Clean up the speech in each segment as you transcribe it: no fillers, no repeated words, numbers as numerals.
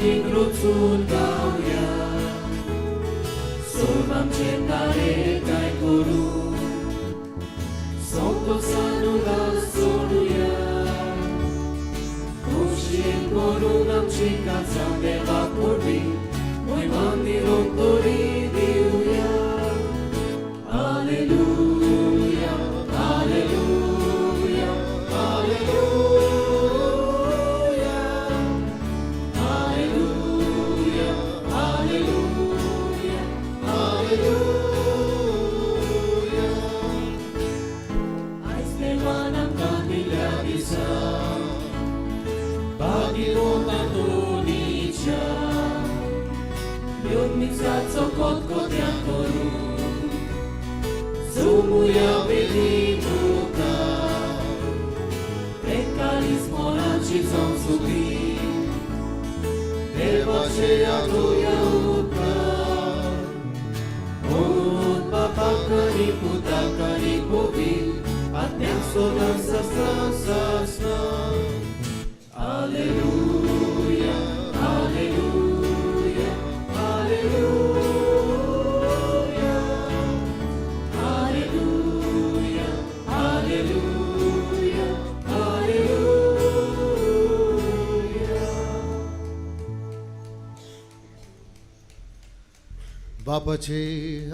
देखीक रुचून गावया सोम आमचे तारे काय करूं संतोषान उल्हास सोडुया खोशयेन करून आमची काजां देवाक व्हडली मोहिमान निरोप तरी दिवया. Hallelujah, hallelujah, hallelujah, hallelujah, hallelujah, hallelujah. आयज देवान आमकां दिल्ल्या दिसा भाग्यवंत आंतोनीच्या मिसाचो कोतकोत्या करूं जमुया वेदी मुखार एकालीस मोराची जावं सुखी देवाचे आठोया उपकार बापाक आनी पुताक आनी पवित्र आत्म्याक सदां सदां सासना. Hallelujah, hallelujah, hallelujah, hallelujah, hallelujah, hallelujah. बापाचे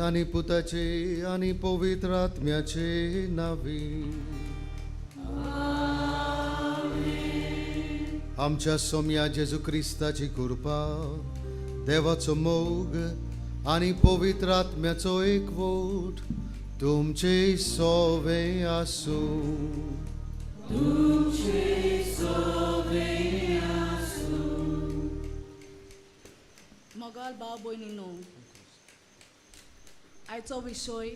आनी पुताचे आनी पवित्र आत्म्याचे नावी. आमच्या सोम्या जेजू क्रिस्ताची कृपा, देवाचो मोग आनी पवित्र आत्म्याचो एकवट तुमचे सोवे आसूं. तुमचे सोवे आसूं. मोगाल भाव भयणीनो, आयचो विशय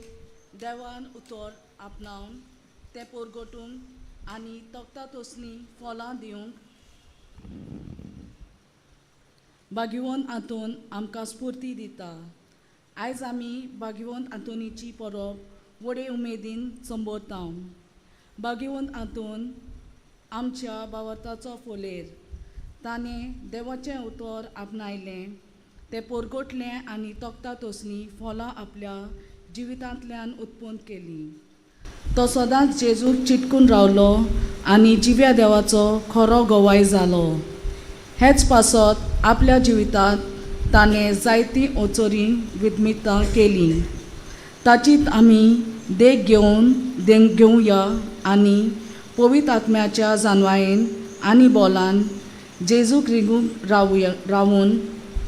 देवान उतर आपणावन तें पोरगटूंक आनी तोखता तसलीं फळां दिवंक भाग्यवंत आंतोन आमकां स्फुर्ती दिता. आयज आमी भाग्यवंत आंतोनीची परब व्हडे उमेदीन संबोधता. भाग्यवंत आंतोन आमच्या भावार्थाचो फोलेर. ताणें देवाचें उतर आपणायलें, तें पोरगोटलें आनी तोखता तसलीं फळां आपल्या जिवितांतल्यान उत्पन्न केलीं. तो सदांच जेजूक चिटकून रावलो आनी जिव्या देवाचो खरो गवाय जालो. हेच पासत आपल्या जिवितांत ताणें जायतीं ओचोरी विदमितां केलीं. ताचीच आमी देख घेवन देख घेवया आनी पवित्र आत्म्याच्या जानवायेन आनी बोलान जेजूक रिगूंक रावया रावून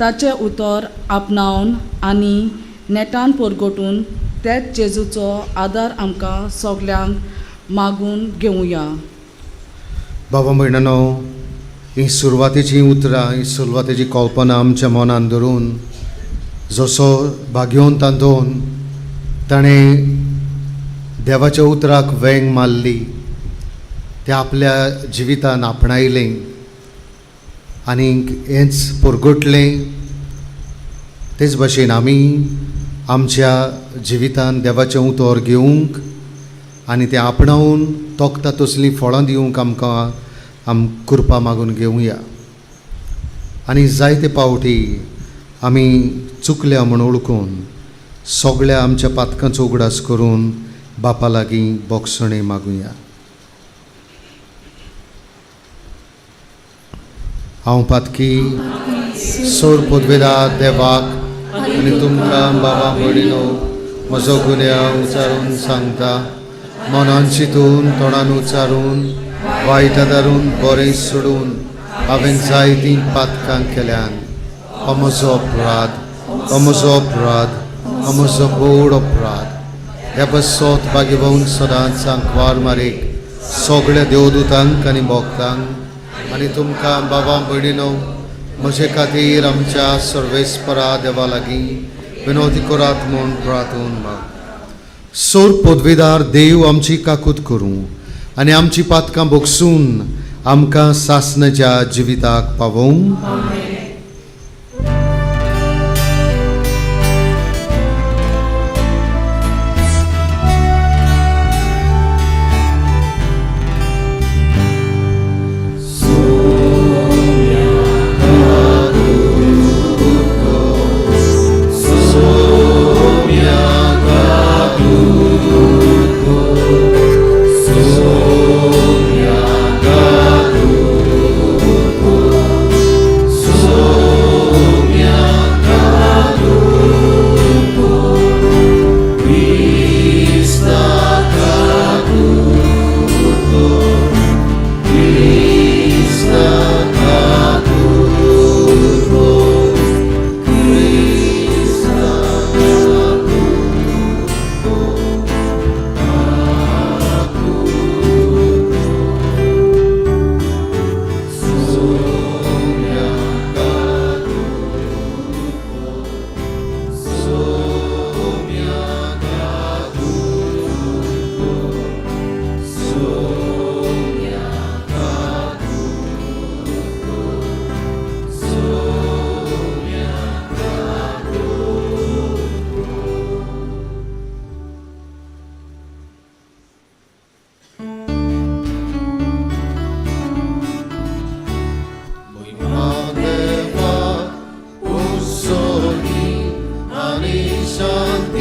ताचें उतर आपणावन आनी नेटान परगटून तेच जेजूचो आदार आमकां सगल्यांक मागून घेवया. बाबा भयणानो, ही सुरवातेची उतरां, ही सुरवातेची कल्पना आमच्या मनान धरून जसो भाग्यवंत आंतोन ताणें देवाच्या उतराक वेंग मारली, तें आपल्या जिवितान आपणायलें आनी हेंच परगटलें, तेच भशेन आमी आमच्या जिवितान देवाचें उतर घेवंक आनी तें आपणावन तोखता तसलीं फळां दिवंक आमकां आम कृपा मागून घेवया. आनी जायते पावटी आमी चुकल्या म्हूण वळखून सगळ्या आमच्या पातकांचो उगडास करून बापा लागीं बोगसणें मागुया. हांव पातकी सोर पदवेदा देवाक आनी तुमकां बाबा भयणीनो म्हजो गुन्यांव उचारून सांगता. मनान चिंतून, तोंडान उचारून, वायट धरून, बरें सोडून हांवें जायतीं पातकां केल्यान. हो म्हजो अपराध, हो म्हजो अपराध, हो म्हजो व्हड अपराध. ह्या बसोत भाग्यवंत सदांच आंकवार मारीक सगळ्या देवदूतांक आनी भक्तांक आनी तुमकां बाबा भयणीनो म्हजे खातीर आमच्या सर्वेस्परा देवा लागीं विनोदी करात म्हूण प्रार्थून माग. सोर पदवेदार देव आमची काकूत करूं आनी आमची पातकां भोगसून आमकां सासणाच्या जिविताक पावोवं.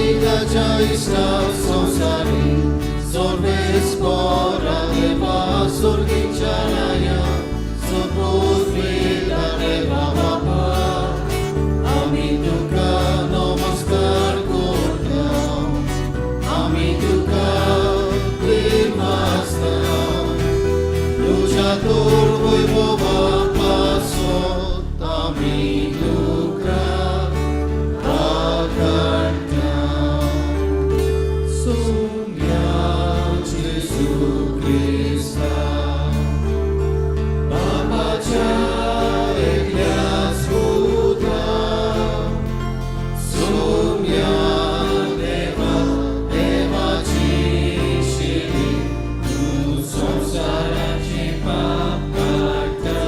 ताच्या इश्टा संवसारी सर्वेस्परा देवा सर्गीच्या राया सोपूत दिला देवा बापा आमी तुका नमस्कार करता आमी तुका प्रेम आसता तुज्या तोर वैभवा पासत आमी तुका वाखाणटा. सोम्या जेजू क्रिस्ता बापाच्या एकल्याच पुता सोम्या देवा देवाची शिरी तूं संवसाराचें पाप काडटा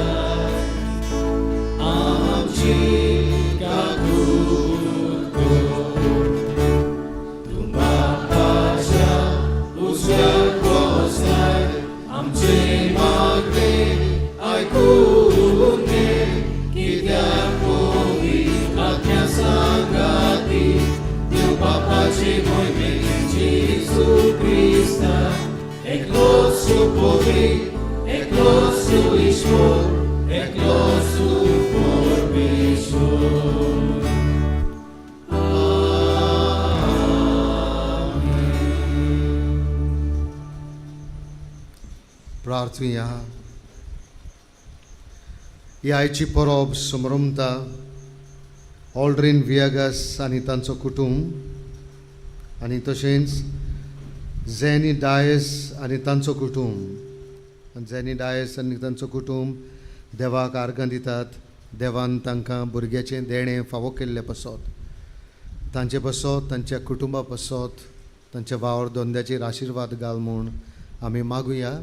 आमची काकूट कर. तूं बापाच्या उजव्याक बसलाय आमचें मागणें आयकून घे कित्याक पवित्र आत्म्या सांगाती देव बापाचे मोहिमेन जेजू क्रिस्ता एकलोच पवित्र एकलोच ईश्वर एकलोच परमेश्वर. आमेन. प्रार्थुया. ही आयची परब समरमता ऑल्ड्रीन वियागास आनी तांचो कुटूंब आनी तशेंच झॅनी डायस आनी तांचो कुटूंब. झॅनी डायस आनी तांचो कुटूंब देवाक आर्गां दितात, देवान तांकां भुरग्याचें देणें फावो केल्लें पासत, तांचे पासत, तांच्या कुटुंबा पासत, तांच्या वावर धंद्याचेर आशिर्वाद घाल म्हूण आमी मागुया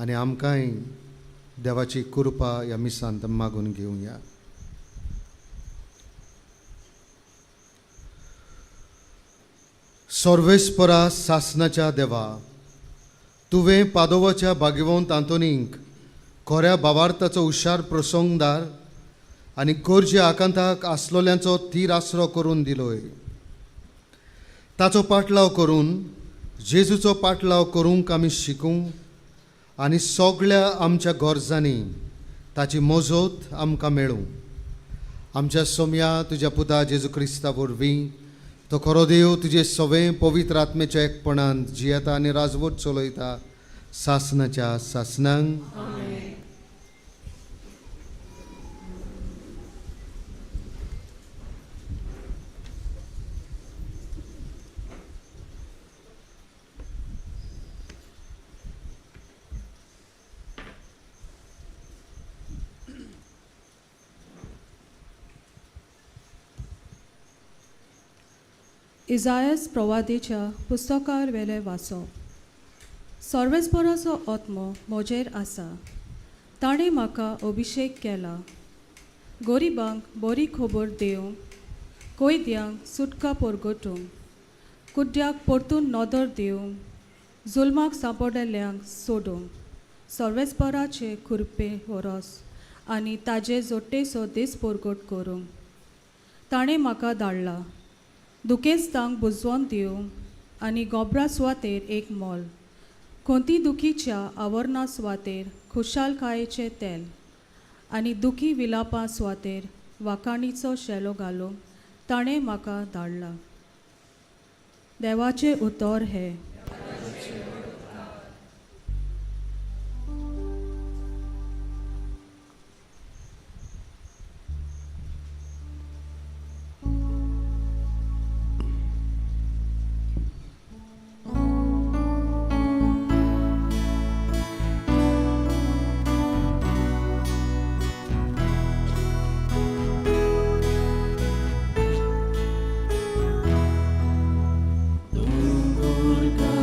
आनी आमकांय देवाची कृपा ह्या मिसांत मागून घेवया. सर्वेस्परा सासनाच्या देवा, तुवें पादोवाच्या भाग्यवंत आंतोनीक खऱ्या भावार्थाचो हुशार प्रसंगदार आनी गरजे आकांताक आसलोल्यांचो थीर आसरो करून दिलोय. ताचो पाटलाव करून जेजूचो पाटलाव करूंक आमी शिकूं आनी सगळ्या आमच्या गरजांनी ताची मजत आमकां मेळूं. आमच्या सोम्या तुज्या पुता जेजू क्रिस्ता वरवीं, तो खरो देव तुजे सवें पवित्र आत्मेच्या एकपणान जियेता आनी राजवट चलयता सासनाच्या सासनांक. इजायस प्रवादीच्या पुस्तकार वेलें वाचप. सर्वेस्पराचो आत्मो म्हजेर आसा, ताणें म्हाका अभिशेक केला गरिबांक बरी खबर दिवंक, कैद्यांक सुटका परगटूंक, कुड्ड्याक परतून नदर दिवंक, जुलमाक सांपडलेल्यांक सोडूंक, सर्वेस्पराचे खुरपे वरस आनी ताजे जोट्टेचो दीस परगट करूंक ताणें म्हाका धाडला, दुखेस्तांक बुजवण दिवंक आनी गोबरा सुवातेर एक मोल, कोंती दुखीच्या आवरणा सुवातेर खुशालकायेचें तेल आनी दुखी विलापा सुवातेर वाखाणीचो शेलो घालूंक ताणें म्हाका धाडला. देवाचें उतर हें. दोंगर.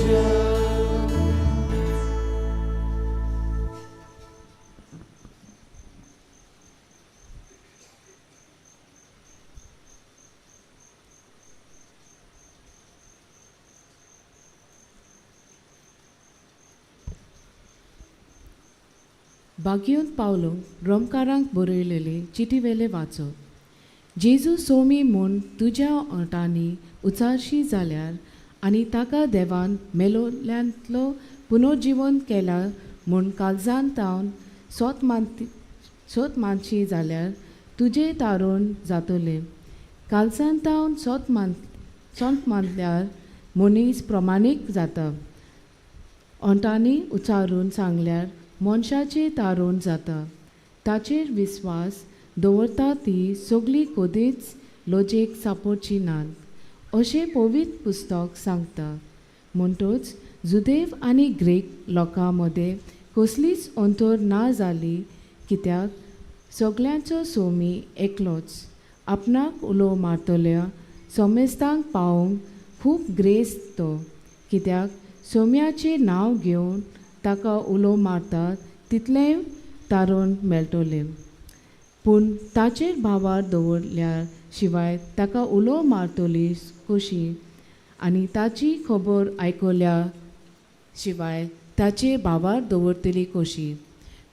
म्हज्या. बागियोन पावलोक रोमकारांक बरयलेले चिटीवेले वाचो. जेजू सोमी म्हूण तुज्या ओंठांनी उचारशी जाल्यार आनी ताका देवान मेलोल्यांतलो पुनर्जिवन केला म्हूण काळजान तावन सोत मानशी जाल्यार तुजें तारण जातलें. काळजान तावन सोत मानल्यार मनीस प्रमाणीक जाता. ओंठांनी उचारून सांगल्यार मनशाचें तारण जाता. ताचेर विस्वास दवरता ती सगळी कदीच लजेक सापडची नात अशें पवित्र पुस्तक सांगता. म्हणटच जुदेव आनी ग्रीक लोकां मदें कसलीच अंतर ना जाली, कित्याक सगल्यांचो सोमी एकलोच. आपणाक उलो मारतल्या समेस्तांक पावोवंक खूब ग्रेस्त तो, कित्याक सोम्याचें नांव घेवन ताका उलो मारतात तितलेंय तारण मेळटलें. पूण ताचेर भावार दवरल्यार शिवाय ताका उलो मारतली कशी आनी ताची खबर आयकल्या शिवाय ताचे भावार दवरतली कशी?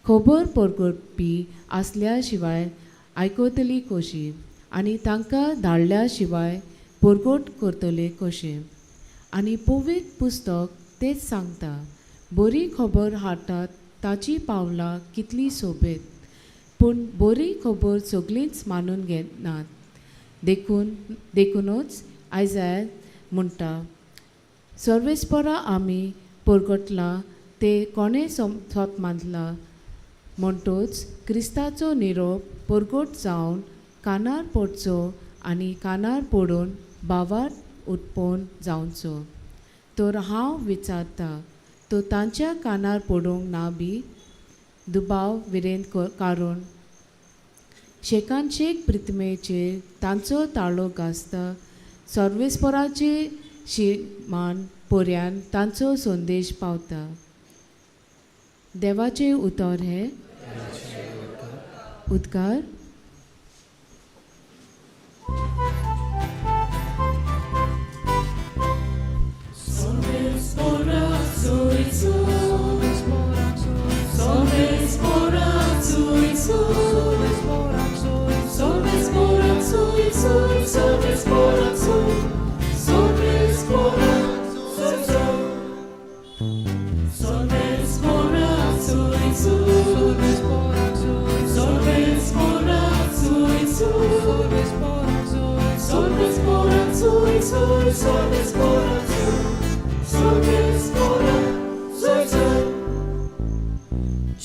खबर परगटपी आसल्या शिवाय आयकतली कशी आनी तांकां धाडल्या शिवाय परगट करतले कशें? आनी पवित्र पुस्तक तेच सांगता, बरी खबर हाडटात ताची पावलां कितली सोबीत, पूण बरी खबर सगळींच मानून घेनात. देखूनच आयजाय म्हणटा, सर्वेस्परा आमी परगटलां ते कोणें सोत मानलां? म्हणटच क्रिस्ताचो निरोप परगट जावन कानार पडचो आनी कानार पडून भावार उत्पन्न जावचो. तर हांव विचारता, तो तांच्या कानार पडूंक ना बी? दुबाव विरेंत काडून शेकान शेक प्रितमेचेर तांचो ताळो गाजता. सर्वेस्पराचे शिमान पर्यान तांचो संदेश पावता. देवाचें उतर हें. उदकार.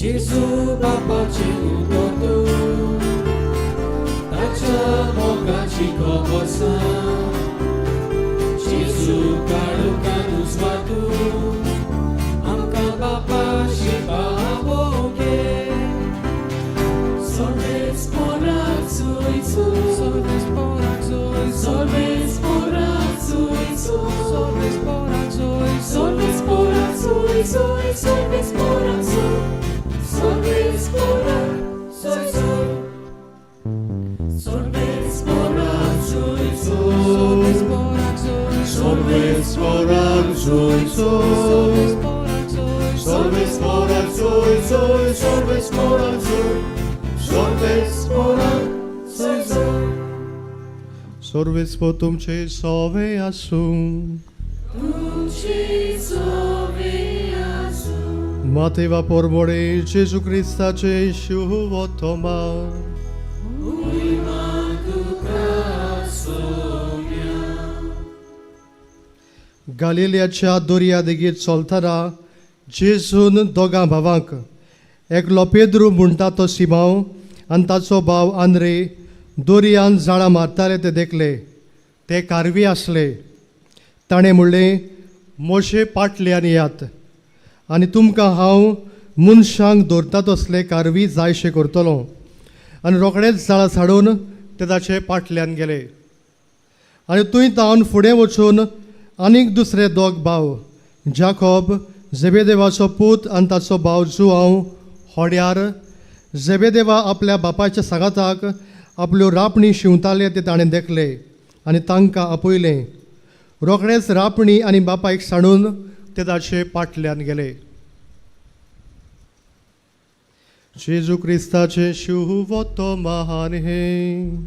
जेजू बापाचें उतर तूं, ताच्या मोगाची खबर सांग. जेजू काळोखान उजवाड तूं, आमकां बापाशी पावोवंक घे. सर्वेस्पर तुमचे सोवे आसूं. मातेवा पोरमोडे जेजू क्रिस्ताचे शुभोत्तमा. गालिलियाच्या दर्या देगेर चलतना जेजून दोगां भावांक, एकलो पेद्रू म्हणटा तो सिमांव आनी ताचो भाव आंद्रे, दर्यान जाळां मारताले ते देखले. ते कारवी आसले. ताणें म्हणलें, मोशे पाटल्यान येयात आनी तुमकां हांव मनशांक दवरता तसले कारवी जायशे करतलो. आनी रोखडेच जाळां साडून ते ताचे पाटल्यान गेले. आनी थंय तावन फुडें वचून आनीक दुसरे दोग भाव जाकोब जेबेदेवाचो पूत आनी ताचो भाव जुआंव होड्यार जेबेदेवा आपल्या बापायच्या सांगाताक आपल्यो रापणी शिंवताले ते ताणें देखले आनी तांकां आपयलें. रोखडेच रापणी आनी बापायक सांडून ते ताचे पाटल्यान गेले. जेजू क्रिस्ताचें शुभ महान हें.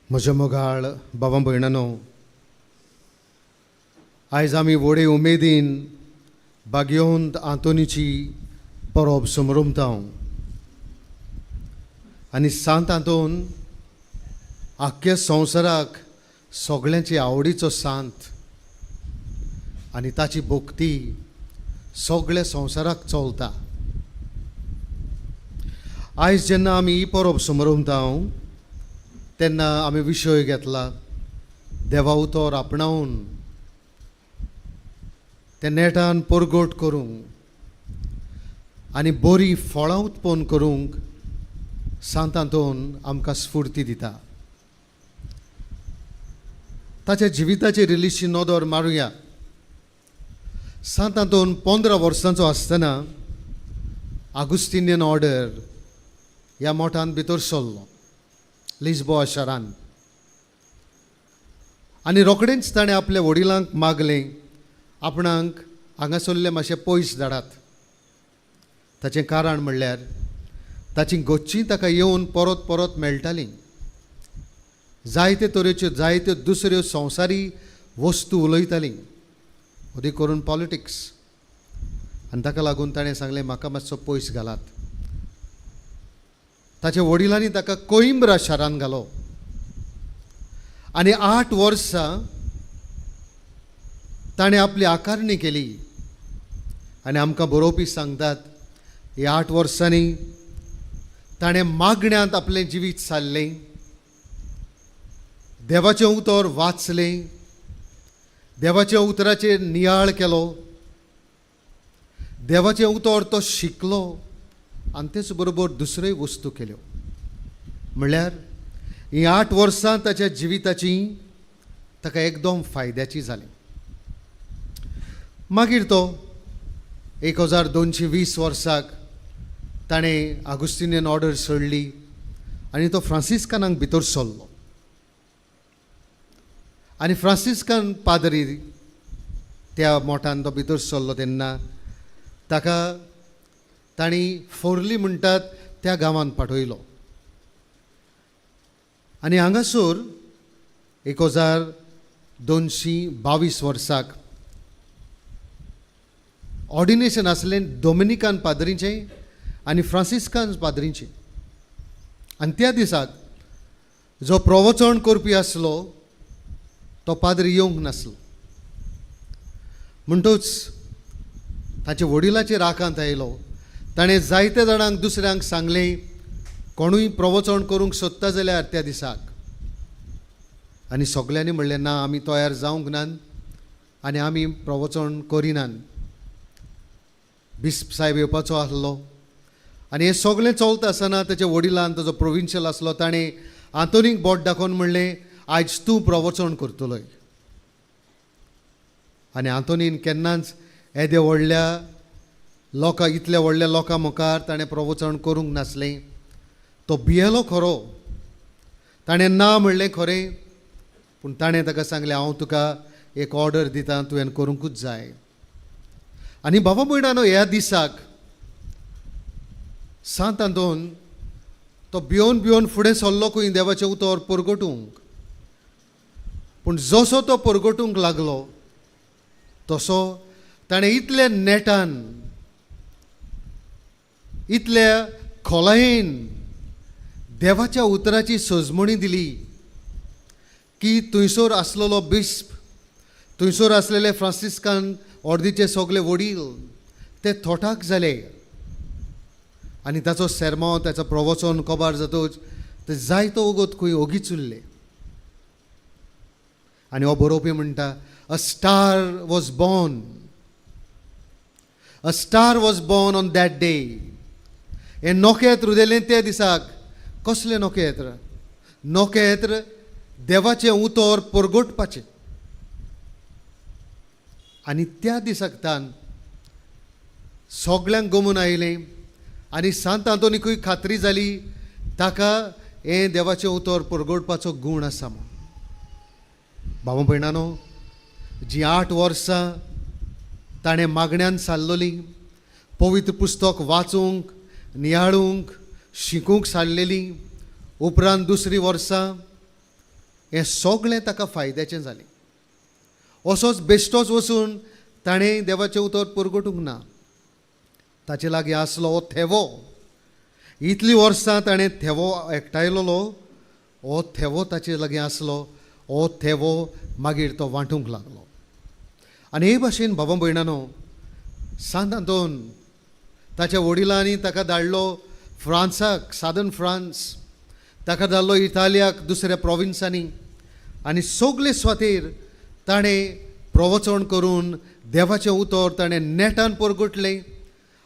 म्हज्या मोगाळ बाबा भयणानो, आयज आमी व्हडे उमेदीन बागयोंत आंतोनीची परब समरमता आनी सांत आंतोन आख्ख्या संवसाराक सगळ्यांची आवडीचो सांत आनी ताची भक्ती सगळ्या संवसाराक चलता. आयज जेन्ना आमी ही परब समरमता तेन्ना आमी विशय घेतला देवा उतर आपणावन ते नेटान परगट करूंक आनी बरी फळां उत्पन्न करूंक सांत आंतोन आमकां स्फुर्ती दिता. ताच्या जिविताचेर इल्लीशी नदर मारुया. सांत आंतोन 15 वर्सांचो आसतना आगुस्तिनियन ऑर्डर ह्या मठांत भितर सरलो लिस्बोआ शारान आनी रोखडेंच ताणें आपल्या वडिलांक मागलें आपणाक हांगासरलें मातशें पयस धाडात. ताचें कारण म्हणल्यार ताची गोच्ची ताका येवन परत परत मेळटाली. जायते तरेच्यो जायत्यो दुसऱ्यो संवसारी वस्तू उलयताली, अदीक करून पॉलिटिक्स, आनी ताका लागून ताणें सांगलें म्हाका मातसो पयस घालात. ताच्या वडिलांनी ताका कोइंब्रा शारान घालो आनी 8 वर्सां ताणें आपली आकारणी केली. आनी आमकां बरोवपी सांगतात ह्या 8 वर्सांनी ताणें मागण्यांत आपलें जिवीत सारलें, देवाचें उतर वाचलें, देवाच्या उतराचेर नियाळ केलो, देवाचें उतर तो शिकलो आनी तेच बरोबर दुसऱ्योय वस्तू केल्यो. म्हणल्यार हीं 8 वर्सां ताच्या जिविताची ताका एकदम फायद्याची जाली. मागीर तो 1220 वर्साक ताणें आगुस्तिनियन ऑर्डर सोडली आनी तो फ्रांसिस्कानाक भितर सरलो आनी फ्रांसिस्कान पाद्री त्या मोठान तो भितर सरलो तेन्ना ताका तांणी फोर्ली म्हणटात त्या गांवांत पाठयलो आनी हांगासर 1222 वर्साक ऑर्डिनेशन आसलें डोमिनिकान पाद्रीचें आनी फ्रांसिस्कान पाद्रीचें. आनी त्या दिसाक जो प्रवचन करपी आसलो तो पाद्री येवंक नासलो. म्हणटूच ताच्या वडिलाचेर आकांत आयलो. ताणें जायते जाणांक दुसऱ्यांक सांगलें कोणूय प्रवचन करूंक सोदता जाल्यार त्या दिसाक, आनी सगल्यांनी म्हणलें ना, आमी तयार जावंक नात आनी आमी प्रवचन करिनात. बिस्प साहेब येवपाचो आसलो आनी हें सगळें चलता आसतना ताच्या वडिलान ताजो प्रोविन्शियल आसलो ताणें आंतोनीक बोट दाखोवन म्हणलें आयज तूं प्रवचन करतलोय. आनी आंतोनीन केन्नाच येदे व्हडल्या लोकां इतल्या व्हडल्या लोकां मुखार ताणें प्रवचन करूंक नासलें. तो भियेलो खरो, ताणें ना म्हणलें खरें, पूण ताणें ताका सांगलें हांव तुका एक ऑर्डर दिता, तुवें करूंकूच जाय. आनी बाबा भयणानो ह्या दिसाक सांत आंतोन तो भियोन भियोन फुडें सरलो खंय देवाचें उतर परगटूंक. पूण जसो तो परगटूंक लागलो तसो ताणें इतल्या नेटान इतल्या खोलायेन देवाच्या उतराची सजमणी दिली की थंयसर आसलेलो बिस्प, थंयसर आसलेले फ्रांसिस्कान ऑर्दीचे सगळे वडील ते थोटाक जाले आनी ताचो सेर्मांव ताचो प्रवचन कबार जातूच ते जायतो वगत खंय ओगीच उरले. आनी हो बरोवपी म्हणटा a star was born. A star was born on that day. हें नखेत्र उदेलें त्या दिसाक. कसलें नखेत्र? नखेत्र देवाचें उतर परगटपाचें. आनी त्या दिसाक तान सगळ्यांक गमून आयलें आनी सांत आंतोनीकूय खात्री जाली ताका हें देवाचें उतर परगटपाचो गूण आसा म्हूण. भावा भयणानो, जीं 8 वर्सां ताणें मागण्यान सारलोलीं, पवित्र पुस्तक वाचूंक, नियाळूंक, शिकूंक सारलेलीं, उपरांत दुसरीं वर्सां हें सगळें ताका फायद्याचें जालें. असोच बेश्टोच वचून ताणें देवाचें उतर परगटूंक ना. ताचे लागीं आसलो हो थेवो. इतलीं वर्सां ताणें थेवो एकठांयलोलो, हो थेवो ताचे लागीं आसलो, हो थेवो मागीर तो वांटूंक लागलो. आनी हे भाशेन बाबा भयणानो, सांत आंतोन ताच्या वडिलांनी ताका धाडलो फ्रांसाक, सादर्न फ्रांस, ताका धाडलो इटालियाक, दुसऱ्या प्रोविन्सांनी. आनी सगळे सुवातेर ताणें प्रवचन करून देवाचें उतर ताणें नेटान परगटलें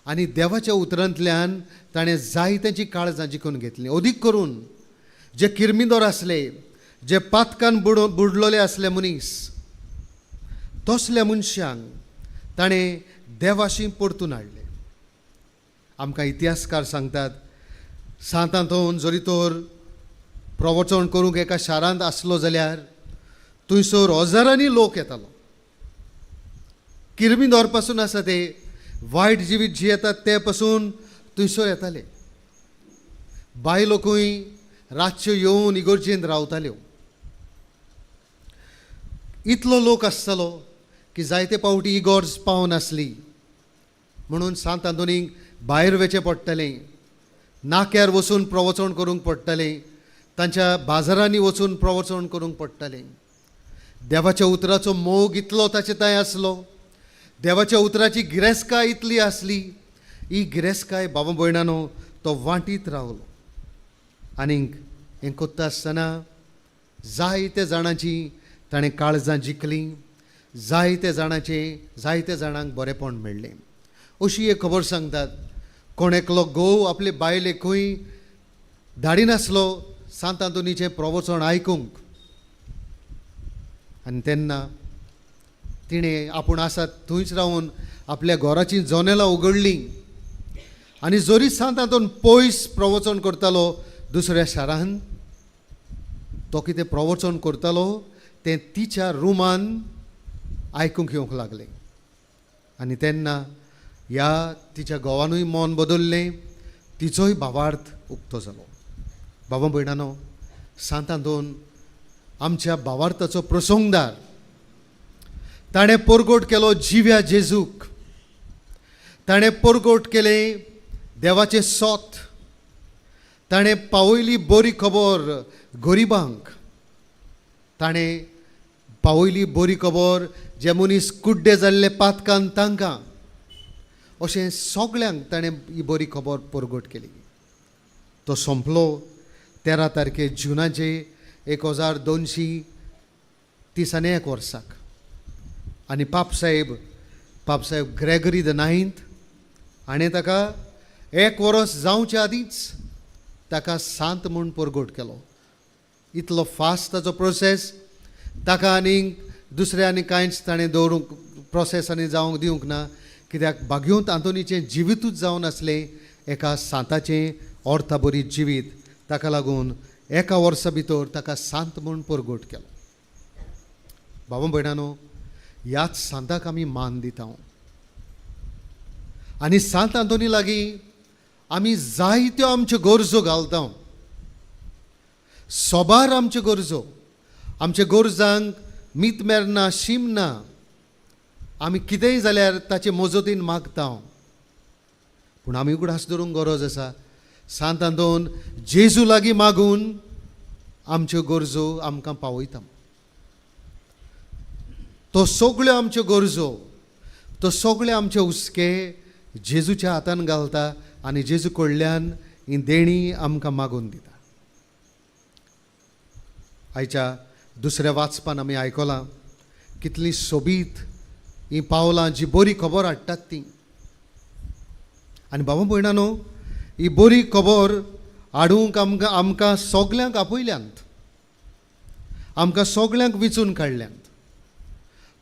आनी देवाच्या उतरांतल्यान ताणें जायत्यांची काळजां जिखून घेतलीं. अदीक करून जे किर्मिदोर आसले, जे पातकान बुडलोले आसले मनीस, तसल्या मनशांक ताणें देवाशी परतून हाडले. आमकां इतिहासकार सांगतात, सांत आंतोन जरी तर प्रवचन करूंक एका शारांत आसलो जाल्यार थंयसर हजारांनी लोक येतालो. किर्मिदोर पासून आसा ते वायट जिवीत जियेतात ते पासून थंयसर येताले. बायलोकूय रातच्यो येवन इगर्जेंत रावताल्यो. इतलो लोक आसतालो की जायते पावटी इगर्ज पावनासली, म्हणून सांत आंतोनीक भायर वचचें पडटालें, नाक्यार वचून प्रवचन करूंक पडटालें, तांच्या बाजारांनी वचून प्रवचन करूंक पडटालें. देवाच्या उतराचो मोग इतलो ताचे थंय आसलो, देवाच्या उतराची गिरेस्तकाय इतली आसली, ही गिरेस्तकाय बाबा भयणानो तो वांटीत रावलो. आनीक हें कोत्ता आसतना जायते जाणांची ताणें काळजां जिखलीं, जायते जाणांचें, जायते जाणांक बरेंपण मेळ्ळें. अशी एक खबर सांगतात, कोण एकलो घोव आपले बायलेकूय धाडिनासलो सांत आंतोनीचें प्रवचन आयकूंक. आनी तेन्ना तिणें आपूण आसा थंयच रावन आपल्या घराचीं जनेलां उगडलीं आनी जरी सांत आंतोन पयस प्रवचन करतालो दुसऱ्या शारान, तो कितें प्रवचन करतालो तें तिच्या रुमान आयकूंक येवंक लागलें. आनी तेन्ना ह्या तिच्या घोवानूय मन बदल्लें, तिचोय भावार्थ उक्तो जालो. बाबा भयणानो, सांत आंतोन आमच्या भावार्थाचो प्रसंगदार. ताणें परगट केलो जिव्या जेजूक, ताणें परगट केलें देवाचें सोत, ताणें पावयली बरी खबर गरिबांक, ताणें पावयली बरी खबर जे मनीस कुड्डे जाल्ले पातकान तांकां, अशें सगळ्यांक ताणें ही बरी खबर परगट केली. तो सोंपलो 13 तारखे जुनाचे 1231 वर्साक. आनी पापसाहेब ग्रेगरी the ninth हाणें ताका 1 वर्स जावचे आदींच ताका सांत म्हूण परगट केलो. इतलो फास्ट ताचो प्रोसेस, ताका आनीक दुसरें आनी कांयच ताणें दवरूंक प्रोसेस आनी जावंक दिवंक ना, कित्याक भाग्योंत आंतोनीचें जिवितूच जावन आसलें एका सांताचें अर्था बरी जिवीत. ताका लागून 1 वर्सा भितर ताका सांत म्हूण परगट केलो. बाबा भयणानो, ह्याच सांताक आमी मान दिता आनी सांत आंतोनी लागीं आमी जायत्यो आमच्यो गरजो घालता, सोबार आमच्यो गरजो, आमच्या गरजांक मीत मेरना, शीम ना, आमी कितेंय जाल्यार ताचे मजतीन मागता. पूण आमी उगडास दवरूंक गरज आसा, सांत आंतोन जेजू लागीं मागून आमच्यो गरजो आमकां पावयता. तो सगळ्यो आमच्यो गरजो, तो सगळे आमचे हुस्के जेजूच्या हातान घालता आनी जेजू कडल्यान ही देणी आमकां मागून दिता. आयच्या दुसऱ्या वाचपान आमी आयकलां कितली सोबीत ही पावलां जी बरी खबर हाडटात ती. आनी बाबा भयणानो, ही बरी खबर हाडूंक आमकां आमकां सगल्यांक आपयल्यांत, आमकां सगल्यांक विचून काडल्यांत.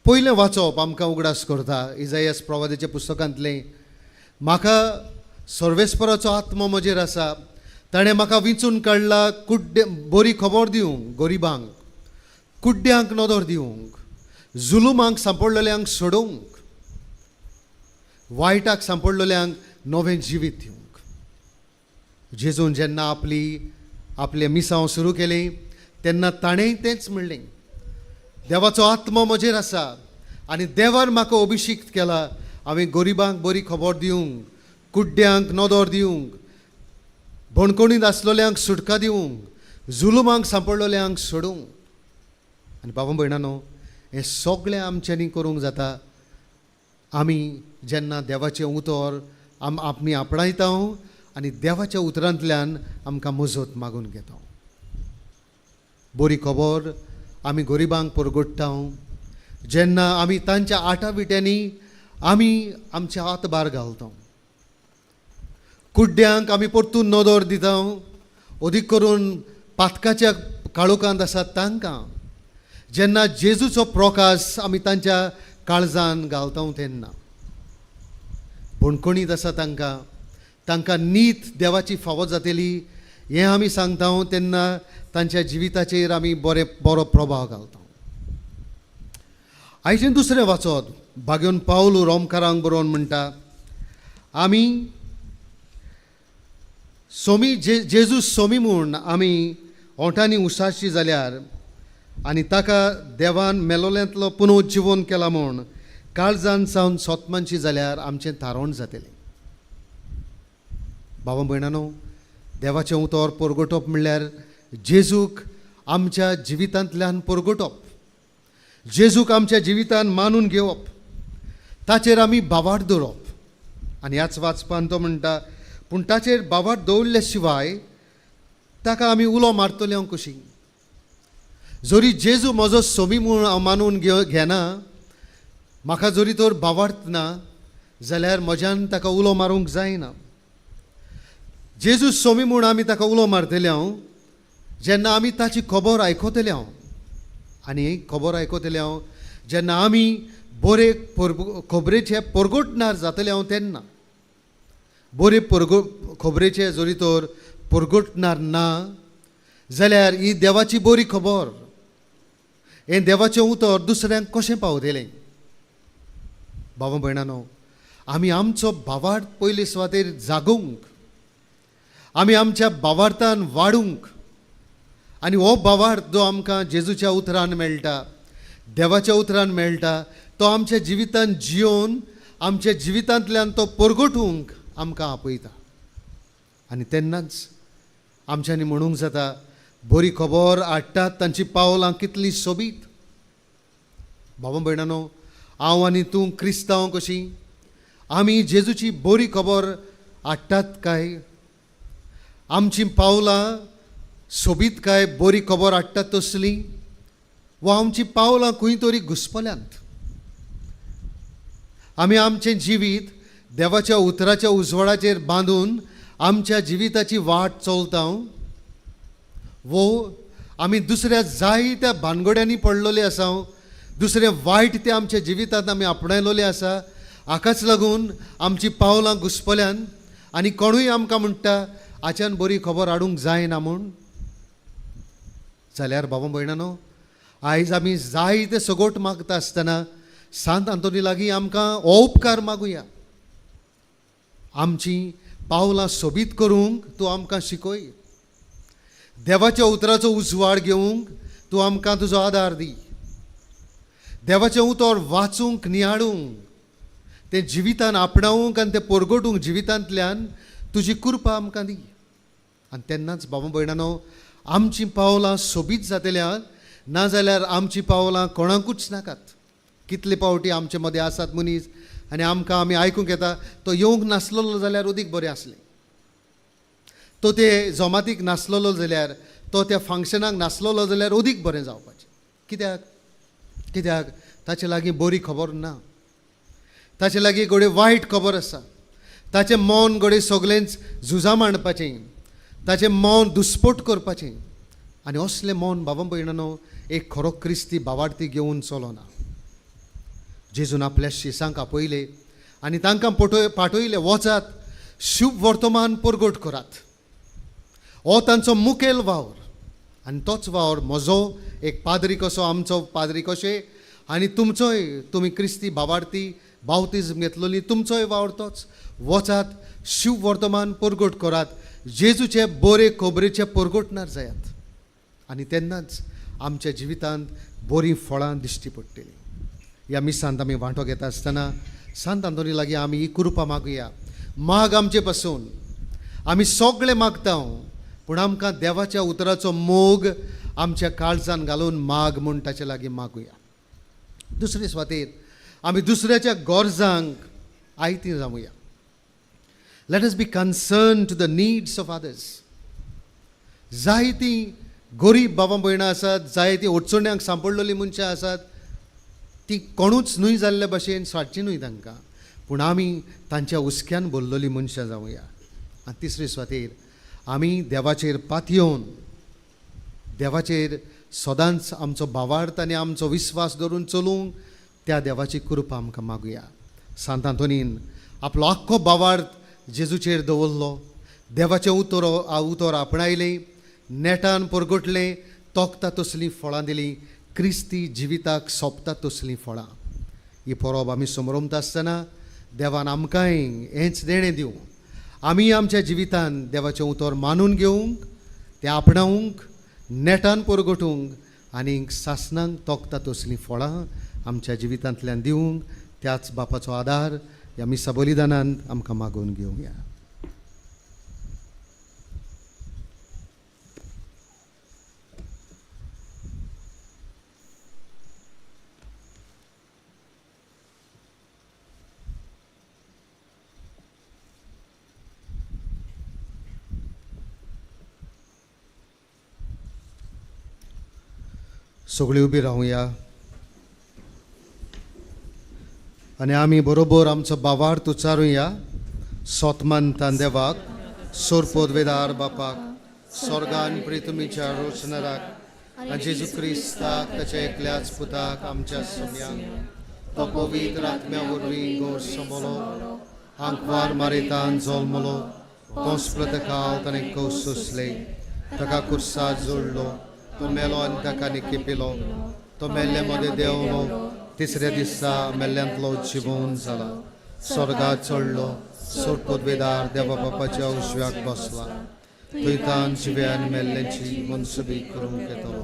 पयलें वाचप आमकां उगडास करता इजायस प्रवादाच्या पुस्तकांतलें, म्हाका सर्वेस्पराचो आत्मो म्हजेर आसा, ताणें म्हाका विंचून काडला कुड्डे बरी खबर दिवंक गरिबांक, कुड्ड्यांक नदर दिवंक, जुलुमांक सांपडलेल्यांक सोडोवंक, वायटाक सांपडलेल्यांक नवें जिवीत दिवंक. जेजून जेन्ना आपली आपलें मिसांव सुरू केलें तेन्ना ताणेंय तेंच म्हणलें, देवाचो आत्मो म्हजेर आसा आनी देवान म्हाका अभिषिक्त केला हांवें गरिबांक बरी खबर दिवंक, कुड्ड्यांक नदर दिवंक, बणकोणींत आसलेल्यांक सुटका दिवंक, जुलुमांक सांपडलेल्यांक सोडूंक. आनी बाबा भयणानो, हें सगळें आमच्यांनी करूंक जाता आमी जेन्ना देवाचें उतर आमी आपणायता आनी देवाच्या उतरांतल्यान आमकां मजत मागून घेता. बरी खबर आमी गरिबांक परगट्टा जेन्ना आमी तांच्या आटा विट्यांनी आमी आमचे हातभार घालता. कुड्ड्यांक आमी परतून नदर दिता, अदीक करून पातकाच्या काळोखांत आसात तांकां. जेन्ना जेजूचो प्रकाश आमी तांच्या काळजान घालता तेन्ना बणकणीत आसा तांकां, तांकां नीत देवाची फावो जातली हें आमी सांगता तेन्ना तांच्या जिविताचेर आमी बरो प्रभाव घालता. आयचें दुसरें वाचत भाग्योन पावलू रोमकारांक बरोवन म्हणटा, आमी सोमी जेजू सोमी म्हूण आमी ओंठांनी उसाशी जाल्यार आनी ताका देवान मेलोल्यांतलो पुनर्जिवन केला म्हूण काळजान सावन सोतमानशी जाल्यार आमचें थारोवण जातलें. बाबा भयणानो, देवाचें उतर परगटप म्हणल्यार जेजूक आमच्या जिवितांतल्यान परगटप, जेजूक आमच्या जिवितान मानून घेवप, ताचेर आमी बावाट दवरप. आनी ह्याच वाचपान तो म्हणटा, पूण ताचेर बावाट दवरल्या शिवाय ताका आमी उलो मारतले हांव कशी? जरी जेजू म्हजो सोमी म्हूण हांव मानून घेना, म्हाका जरी तर बावार्थ ना जाल्यार म्हज्यान ताका उलो मारूंक जायना. जेजू सोमी म्हूण आमी ताका उलो मारतले हांव जेन्ना आमी ताची खबर आयकतले हांव, आनी खबर आयकतले हांव जेन्ना आमी बरे खबरेचे परगटणार जातले हांव तेन्ना. बरे खबरेचे जरी तर परगटणार ना जाल्यार ही देवाची बरी खबर, हें देवाचें उतर दुसऱ्यांक कशें पावतलें? बाबा भयणानो, आमी आमचो भावार्थ पयले सुवातेर जागोवंक, आमी आमच्या भावार्थान वाडूंक, आनी हो भावार्थ जो आमकां जेजूच्या उतरान मेळटा, देवाच्या उतरान मेळटा, तो आमच्या जिवितान जियोवन आमच्या जिवितांतल्यान तो परगटूंक आमकां आपयता. आनी तेन्नाच आमच्यांनी म्हणूंक जाता, बरी खबर हाडटात तांची पावलां कितलीं सोबीत. बाबा भयणानो, हांव आनी तूं क्रिस्तांव कशीं आमी जेजूची बरी खबर हाडटात काय? आमचीं पावलां सोबीत काय बरी खबर हाडटात तसली, वा आमचीं पावलां खंय तरी घुसपल्यांत? आमी आमचें जिवीत देवाच्या उतराच्या उजवाडाचेर बांदून आमच्या जिविताची वाट चलता, वो आमी दुसऱ्या जायत्या भानगड्यांनी पडलेले आसा, दुसरें वायट तें आमच्या जिवितांत आमी आपणायलेलें आसा, हाकाच लागून आमचीं पावलां घुसपल्यान आनी कोणूय आमकां म्हणटा हाच्यान बरी खबर हाडूंक जायना म्हूण. जाल्यार बाबा भयणानो, आयज आमी जायते सगोट मागता आसतना सांत आंतोनी लागीं आमकां हो उपकार मागुया, आमचीं पावलां सोबीत करूंक तूं आमकां शिकय, देवाच्या उतराचो उजवाड घेवंक तूं आमकां तुजो आदार दी, देवाचें उतर वाचूंक नियाळूंक, तें जिवितान आपणावंक आनी तें परगटूंक जिवितांतल्यान तुजी कृपा आमकां दी. आनी तेन्नाच बाबा भयणानो, आमचीं पावलां सोबीत जातल्या, नाजाल्यार आमचीं पावलां कोणाकूच नाकात. कितले पावटी आमचे मदें आसात मनीस आनी आमकां आमी आयकूंक येता, तो येवंक नासलेलो जाल्यार उदीक बरें आसलें, तो ते जमातीक नासलेलो जाल्यार, तो त्या फंक्शनाक नासलेलो जाल्यार अदीक बरें जावपाचें. कित्याक? कित्याक ताचे लागीं बरी खबर ना, ताचे लागीं घडये वायट खबर आसा, ताचें मन घडये सगळेंच झुजां मांडपाचें, ताचें मन दुस्पोट करपाचें. आनी असलें मन बाबा भयणानो एक खरो क्रिस्ती बावार्थी घेवन चलोना. जेजून आपल्या शिसांक आपयले आनी तांकां पाठयले, वचात शुभ वर्तमान परगट करात. हो तांचो मुखेल वावर आनी तोच वावर म्हजो एक पाद्री कसो, आमचो पाद्री कशें आनी तुमचोय, तुमी क्रिस्ती बावार्थी बावतिज्म घेतलोली, तुमचोय वावर तोच. वचात शुभ वर्तमान परगट करात, जेजूचे बरे खबरेचे परगटणार जायात आनी तेन्नाच आमच्या जिवितांत बरीं फळां दिश्टी पडटलीं. ह्या मिसांत आमी वांटो घेता आसतना सांत आंतोनी लागीं आमी ही कृपा मागुया. माग आमचे पासून, आमी सगळे मागता पूण आमकां देवाच्या उतराचो मोग आमच्या काळजान घालून माग म्हूण ताचे लागीं मागुया. दुसरे सुवातेर आमी दुसऱ्याच्या गरजांक आयती जावया. Let us be concern to the needs of others. जायतीं गरीब बाबा भयणां आसात, जायतीं अडचण्यांक सांपडलेलीं मनशां आसात, ती कोणूच न्हय जाल्ले भशेन साटची न्हय तांकां, पूण आमी तांच्या हुस्क्यान भरलेलीं मनशां जावया. आनी तिसरे सुवातेर आमी देवाचेर पातयेवन देवाचेर सदांच आमचो भावार्थ आनी आमचो विस्वास दवरून चलूंक त्या देवाची कृपा आमकां मागुया. सांत आंतोनीन आपलो आख्खो भावार्थ जेजूचेर दवरलो, देवाचें उतर उतर आपणायलें, नेटान परगटलें, तोखता तसलीं फळां दिलीं, क्रिस्ती जिविताक सोंपता तसलीं फळां. ही परब आमी समरमता आसतना देवान आमकांय हेंच देणें दिवं. आमी आमच्या जिवितान देवाचें उतर मानून घेवंक, तें आपणावंक, नेटान परगटूंक आनी सासणांक तोखता तसलीं फळां आमच्या जिवितांतल्यान दिवंक त्याच बापाचो आदार ह्या मिसा बलिदानान आमकां मागून घेवया. सगळीं उबी रावया आनी आमी बरोबर आमचो बावार्थ उच्चारुया. सोतमान देवाक, सोरपोदवेदार बापाक, स्वर्गान प्रितमीच्या रोचनराक आनी जेजू क्रिस्ताक ताच्या एकल्याच पुताक आमच्या सोम्यांक, तो पवित्र आत्म्या वरवीं गोड समलो, आंकवार मारेतान जल्मलो, पोंस प्रतकाल ताणें कौस सोंसले, ताका कुर्सार जोडलो, तो मेलो आनी ताका निकेपिलो, तो मेल्ले मदें देंवलो, तिसऱ्या दिसा मेल्ल्यांतलो जिवोवन जाला, स्वर्गात चडलो, सोरपोदवेदार देवा बापाच्या उजव्याक बसला, थंयतान जिव्यान मेल्ल्यांची मनसुबी करूंक येतलो.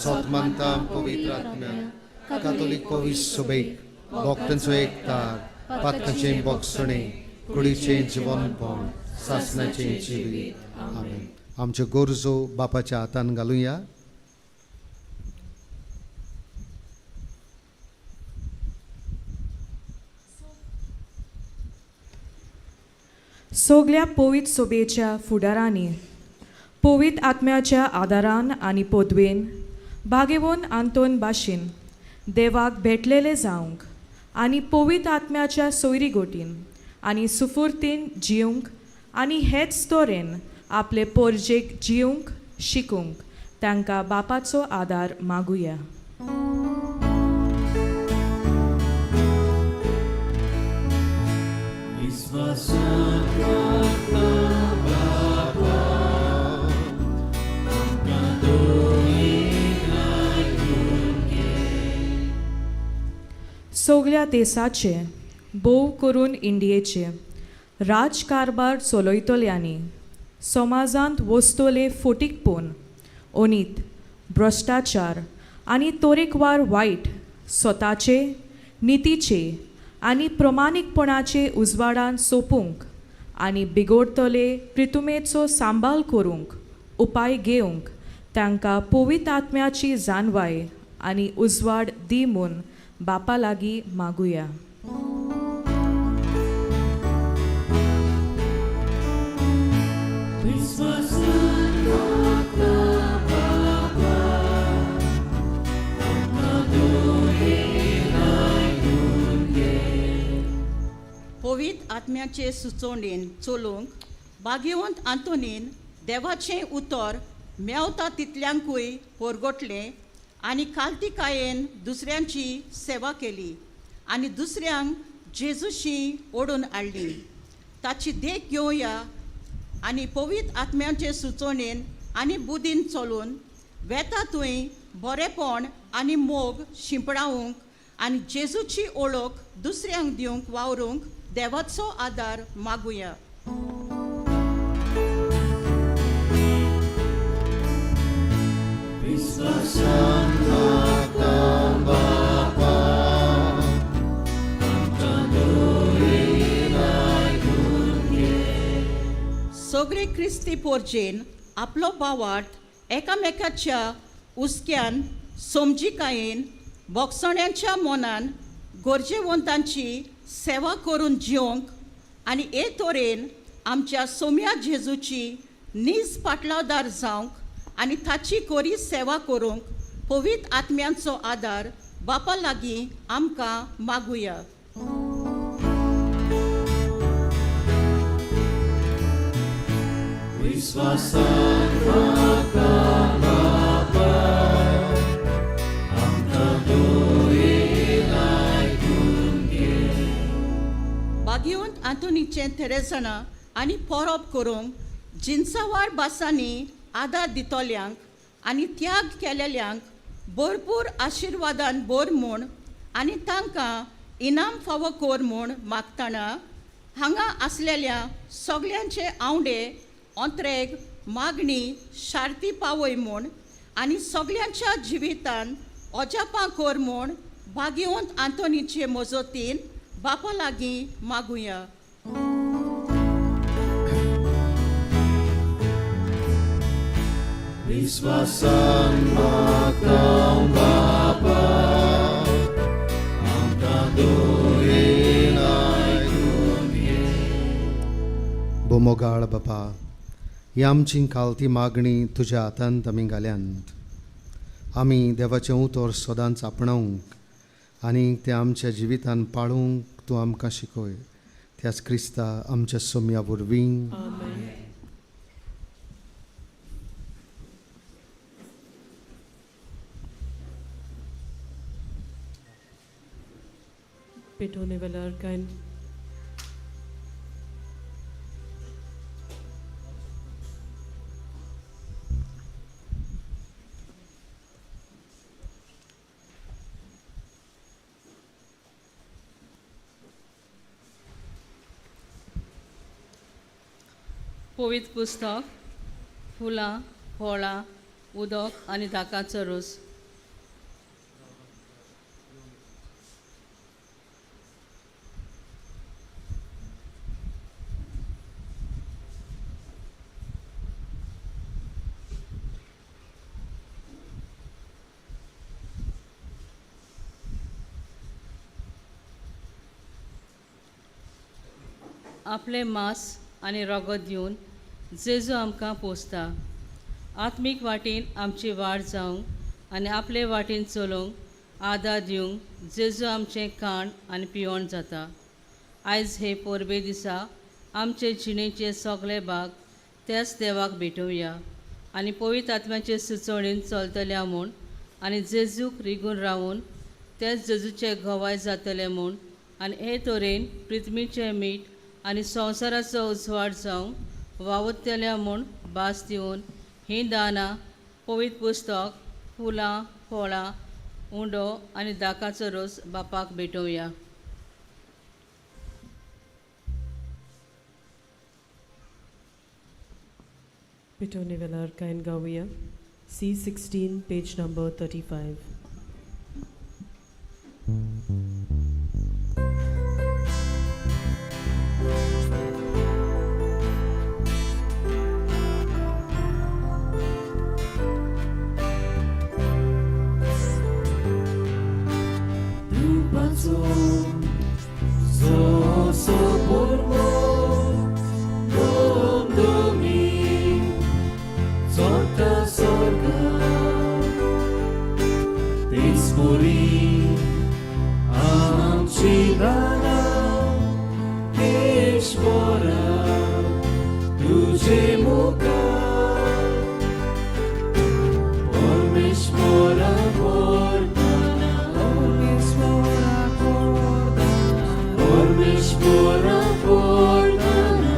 सोत मानता पवित्र आत्म्याक, कातोलीक पवित्र सभेक, भक्तांचो एकतार, पातकाचें बोगसणें, कुडीचें जिवनपण, सासणाचें जिवीत. आमेन. आमच्यो गरजो बापाच्या हातान घालुया. सगल्या पवित्र सभेच्या फुडारांनी पवित्र आत्म्याच्या आदारान आनी पदवेन भागेवन आंतोन भाशेन देवाक भेटलेले जावंक आनी पवित्र आत्म्याच्या सोयरी गोटीन आनी सुफुर्तीन जिवंक आनी हेच तरेन आपले पोरजेक जिवंक शिकूंक तांकां बापाचो आदार मागुया. सगल्या देसाचे भोव करून इंडियेचे राजकारभार चलयतल्यांनी समाजांत वस्तोले फोटीकपण, अनीत, भ्रश्टाचार आनी तरेकवार वायट स्वताचे नितीचे आनी प्रमाणीकपणाचे उजवाडान सोंपूंक आनी बिगोडतले प्रितुमेचो सांबाळ करूंक उपाय घेवंक तांकां पवित्र आत्म्याची जाणवाय आनी उजवाड दी म्हूण बापा लागीं मागुया. पवित्र आत्म्याचे सुचोवणेन चलूंक भाग्यवंत आंतोनीन देवाचें उतर मेवता तितल्यांकूय पोरगोटलें आनी कालतिकायेन दुसऱ्यांची सेवा केली आनी दुसऱ्यांक जेजूशी ओडून हाडली. ताची देख घेवया आनी पवित्र आत्म्याचे सुचोवणेन आनी बुदीन चलून वेता थंय बरेपण आनी मोग शिंपडावंक आनी जेजूची ओळख दुसऱ्यांक दिवंक वावरूंक देवाचो आदार मागुया. विश्वासान म्हाका बापा आमकां दोळेन आयकून घे. सगळे क्रिस्ती पोरजेन आपलो भावार्थ एकामेकाच्या हुस्क्यान समजिकायेन बोगसण्याच्या मनान गरजेवंतांची सेवा करून जिवंक आनी हे तरेन आमच्या सोम्या जेजूची नीज पाटलावदार जावंक आनी ताची कोरी सेवा करूंक पवित्र आत्म्यांचो आदार बापा लागीं आमकां मागुया. विश्वासान म्हाका बापा आमकां दोळेन आयकून घे. भाग्यवंत आंतोनीचें थेरेसणां आनी पोरोब करूंक जिनसावार भासांनी आदार दितल्यांक आनी त्याग केलेल्यांक भरपूर आशिर्वादान भर म्हूण आनी तांकां इनाम फावो कर म्हूण मागतना हांगा आसलेल्या सगल्यांचे आंवडे ओंत्रेग मागणी शार्ती पावय म्हूण आनी सगल्यांच्या जिवितान अजापां कर म्हूण भाग्यवंत आंतोनीचे मजतीन बापा लागीं मागुया. विश्वासान म्हाका बापा आमकां दोळेन आयकून घे. बोमोगाळ बापा, ही आमची खालती मागणी तुज्या हातांत आमी घाल्यांत. आमी देवाचें उतर सदांच आपणावंक आनी तें आमच्या जिवितान पाळूंक तूं आमकां शिकय. त्याच क्रिस्ता आमच्या सोम्या वरवीं. पेटोवणे वेळार कांय पवित्र पुस्तक, फुलां, फळां, उदक आनी दाकाचो रोस. आपलें मांस आनी रगत दिवन जेजू आमकां पोसता. आत्मीक वाटेन आमची वाड जावंक आनी आपले वाटेन चलोवंक आदार दिवंक जेजू आमचें काण आनी पिवण जाता. आयज हे परबे दिसा आमचे जिणेचे सगळे भाग त्याच देवाक भेटोवया आनी पवित्र आत्म्याचे सुचोवणेन चलतल्या म्हूण आनी जेजूक रिगून रावून त्याच जेजूचे गवाय जातले म्हूण आनी हे तरेन पृथ्वीचें मीठ आनी संवसाराचो उजवाड जावंक वावुरतल्या म्हूण भास दिवन हीं दानां पवित्र पुस्तक, फुलां, फळां, उंडो आनी दाकाचो रोस बापाक भेटोवया. पेटोवणे वेळार कांय गावया. C16 page number 35. तेच पुरी आमची दानां परमेश्वरा तुझे मुखार परमेश्वरा वरदाना परमेश्वरा वरदाना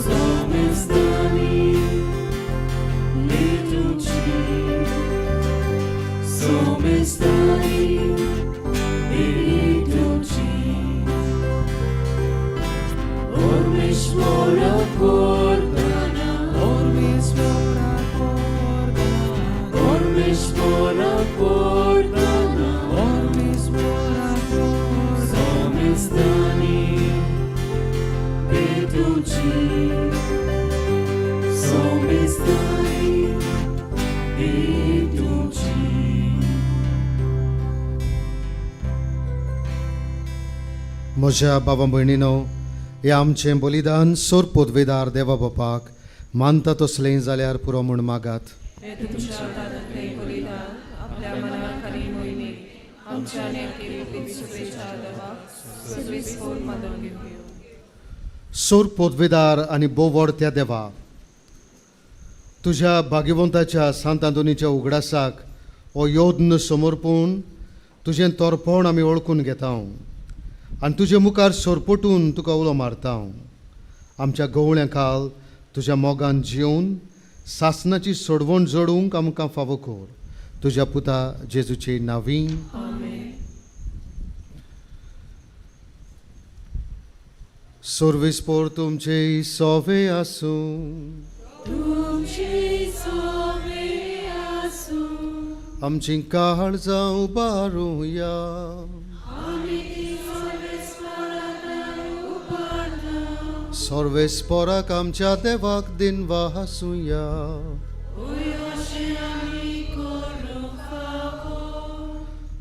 सोमेस्तानी भेटुची सोमेस्तानी भेटुची परमेश्वरा वरदाना परमेश्वरा वरदाना सोमेस्तानी भेटुची सोमेस्तानी भेटुची. म्हज्या बाबा भयणीनो, हें आमचें बलिदान सोर पोदवेदार देवा बापाक मानता तसलें जाल्यार पुरो म्हूण मागात. हे तुमच्या हातांतलें बलिदान आपल्या मनाक आनी मोहिमेक आमच्या आनी सुबेच्या देवाक सर्वीस मानून घेवया. सोर पोदवेदार आनी बोवड त्या देवा, तुज्या भाग्यवंताच्या सांत आंतोनीच्या उगडासाक हो योद्न समर्पून तुजें तोरपण आमी वळखून घेता आनी तुजे मुखार सोरपटून तुका उलो मारता. आमच्या गवळ्यां खाल तुज्या मोगान जिवन सासनाची सोडवण जोडूंक आमकां फावो कर, तुज्या पुता जेजूचे नांवी. सर्वेस्पोर तुमचे सोवे आसूं. आमची काळजां उबारुया. सर्वेस्पोराक आमच्या देवाक दिनवा आसुया.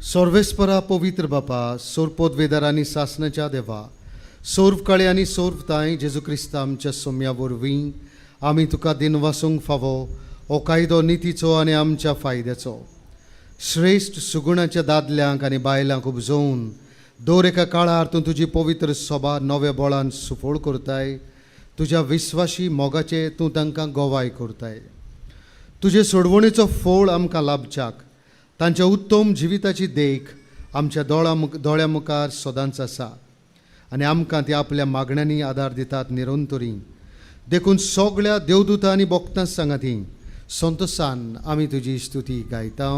सर्वेस्परा पवित्र बापा, सोरपोत वेदार आनी सासनाच्या देवा, सोर्व काळे आनी सोर्व ताय जेजू क्रिस्ता आमच्या सोम्या वरवीं आमी तुका दिनवासूंक फावो हो कायदो नितीचो आनी आमच्या फायद्याचो. श्रेश्ठ सुगुणाच्या दादल्यांक आनी बायलांक उपजोवन दर एका काळार तूं तुजी पवित्र सभा नव्या बळान सुफळ करताय. तुज्या विस्वाशी मोगाचे तूं तांकां गोवाय करताय. तुजे सोडवणेचो फोळ आमकां लाभच्याक तांच्या उत्तम जिविताची देख आमच्या दोळ्या मुखार सदांच आसा आनी आमकां ती आपल्या मागण्यांनी आदार दितात निरंतरी. देखून सगळ्या देवदूतां आनी भक्तां सांगाती संतोसान आमी तुजी स्तुती गायता.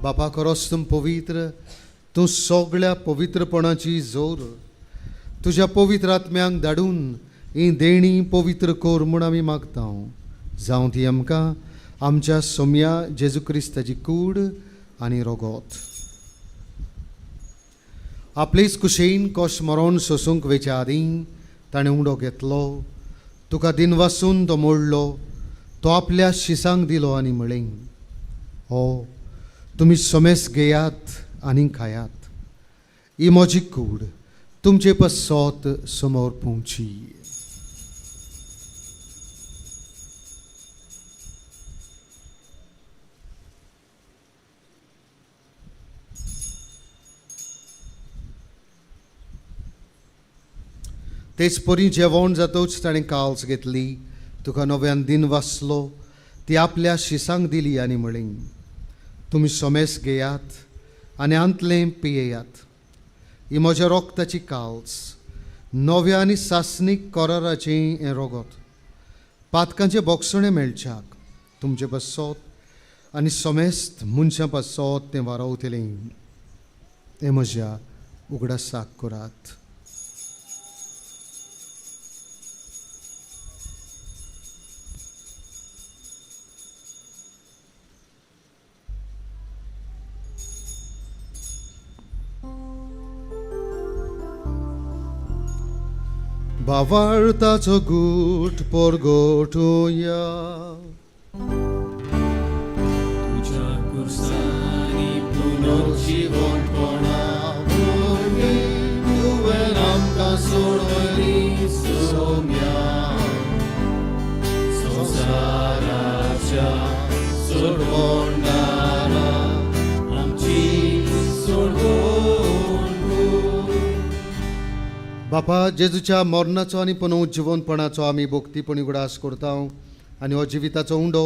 बापा खरोच तूं पवित्र, तूं सगळ्या पवित्रपणाची जोर. तुज्या पवित्र आत्म्यांक धाडून ही देणी पवित्र कर म्हूण आमी मागता. जावं ती आमकां आमच्या सोम्या जेजू क्रिस्ताची कूड आनी रोगोत. आपलेच कुशेन कोश मरोण सोसूंक वेच्या आदीं ताणें उडो घेतलो, तुका दिनवासून तो मोडलो, तो आपल्या शिसांक दिलो आनी म्हळें, हो तुमी सोमेस घेयात आनी खायात, ही म्हजी कूड तुमचे पसत समोर पोवची. तेच परी जेवण जातच ताणें काल्स घेतली, तुका नव्यान दिन वाचलो, ती आपल्या शिसांक दिली आनी म्हळें, तुमी सोमेस घेयात आनी आंतलें पियेयात, ही म्हज्या रोगताची काल्स, नव्या आनी सासणीक कराराचें हें रोगत पातकांचें बोगसणें मेळच्याक तुमचे पासत आनी समेस्त मनशां पासत तें वारावतलें. हें म्हज्या उगडासाक करात. भावार्थाचो गूट परगटुया. तुज्या कुर्सांनी पुनर्जिवनपणा वरवीं तुवें आमकां सोडयली सोम्या संवसाराच्या सोडवणारा आमची सोडवण कर. बापा, जेजूच्या मरणाचो आनी पुनर्जिवनपणाचो आमी भक्तीपणी उगडास करता आनी हो जिविताचो उंडो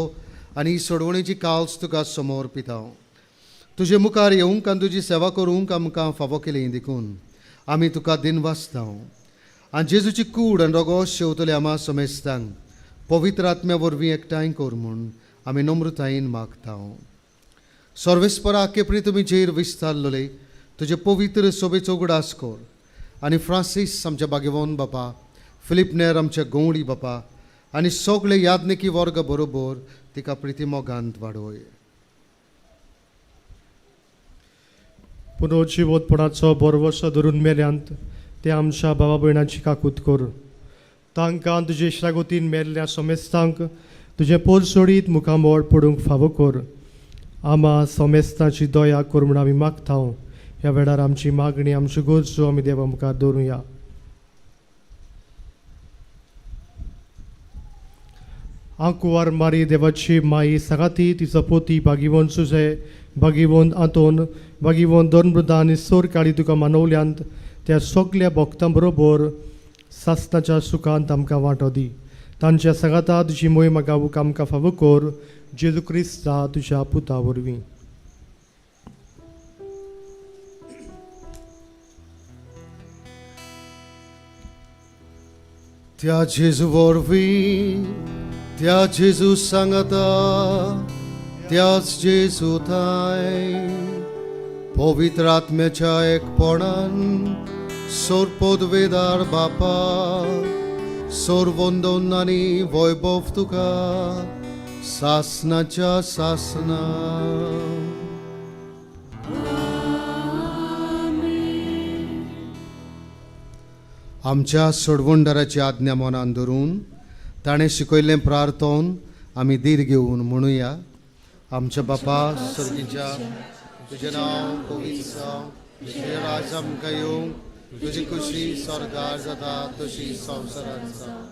आनी ही सोडवणेची काल्स तुका समोर पिता. तुजे मुखार येवंक आनी तुजी सेवा करूंक आमकां फावो केली देखून आमी तुका दिनवासता. आनी जेजूची कूड आनी रोगो शेवतले आमा समेस्तांक पवित्र आत्म्या वरवीं एकठांय कर म्हूण आमी नम्रतायेन मागता. सर्वेस्परा केपरी तुमी जेर विस्तारलेले तुजे पवित्र सोबेचो उगडास कर आनी फ्रांसीस आमच्या बागेवन बापा, फिलीप नेर आमच्या गंवडी बापा आनी सगळे यादनिकी वर्ग बरोबर तिका प्रिती मोगांत वाडोय. पुनर्जिवोतपणाचो बरवसो धरून मेल्यांत ते आमच्या भावा भयणाची काकूत कर. तांकां तुजे श्रागोतीन मेल्ल्या सोमेस्तांक तुजें पोर सोडीत मुखामोळ पडूंक फावो कर. आमा सोमेस्तांची दया कर म्हूण आमी मागता. ह्या वेळार आमची मागणी, आमच्यो गरजो आमी देवा मुखार दवरुया. हांव कुंवर मारी देवाची माई सांगाती तिचो पोती भागीवन सुजे, भागीवन आंतोन, भागीवन दोन आनी सोर काळी तुका मानवल्यांत त्या सगल्या भक्तां बरोबर सासणाच्या सुखांत आमकां वांटो दी. तांच्या सांगाता तुजी मोहिमा गावूंक आमकां फावो कर, जेजू क्रिस्ता तुज्या पुता वरवीं. त्या जेजू वरवीं, त्या जेजू सांगाता, त्याच जेजू थांय पवित्र आत्म्याच्या एकपणान सोरपोदवेदार बापा, सोरवंदन आनी वैभव तुका सासनाच्या सासना. आमच्या सोडवणदाराची आज्ञा मनान धरून ताणें शिकयल्लें प्रार्थन आमी धीर घेवन म्हणुया. आमच्या बापा सर्गीच्या, तुजें नांव पवित्र जावं, तुजें राज आमकां येवं, तुजी खुशी स्वर्गार जाता तशी संवसारांत जावं.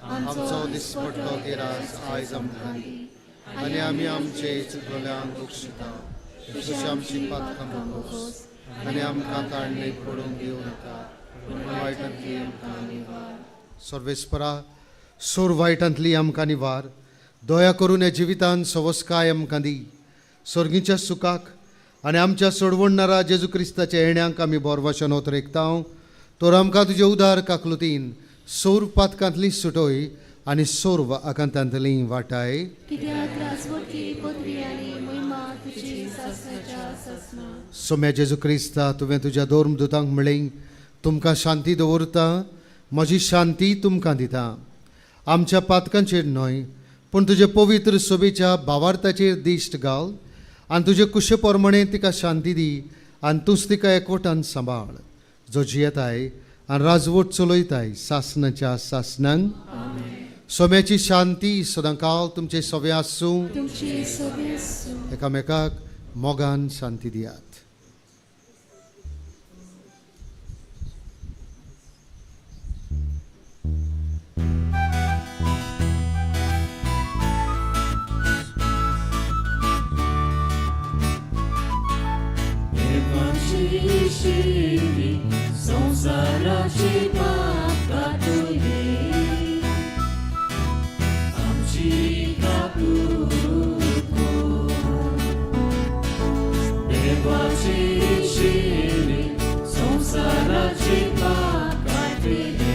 आमचो दिसपट्टो गिरास आयज आमकां दी आनी आमी आमचे चुकलेल्यांक बक्षिता तशी आमची पातकां भोगोस आनी आमकां ताळणे पडूंक दिवं नाका, पूण वायटांतली आमकां निवार. सर्वेस्परा, सोर वायटांतली आमकां निवार. दया करून ह्या जिवितान सवस्काय आमकां दी. सर्गीच्या सुखाक आनी आमच्या सोडवणणारा जेजू क्रिस्ताच्या येण्यांक आमी बोरवाशन ओतरेकता. तर आमकां तुजे उदार काकलुतीन सोर पातकांतली सुटोय आनी सोर्व आकांतांतली वाटाय. कित्याक राजवटी पदवी आनी महिमा तुजी सासणाच्या सासणा. सोम्या जेजू क्रिस्ता, तुवें तुज्या धर्मदुतांक म्हळें, तुमकां शांती दवरता, म्हजी शांती तुमकां दिता. आमच्या पातकांचेर न्हय पूण तुजे पवित्र सोबेच्या भावार्थाचेर दिश्ट घाल आनी तुजे कुशे प्रमाणे तिका शांती दी आनी तूंच तिका एकवटान सांबाळ, जो जियेताय आनी राजवट चलयताय सासणाच्या सासणांक. सोम्याची शांती सदांकाल तुमचे सवे आसूं. तुमची सवे आसूं. एकामेकाक मोगान शांती दियात. देवाची शिरी संवसाराची पाप कातली, आमची काकूत कर. देवाची शिरी संवसाराची पाप कातली,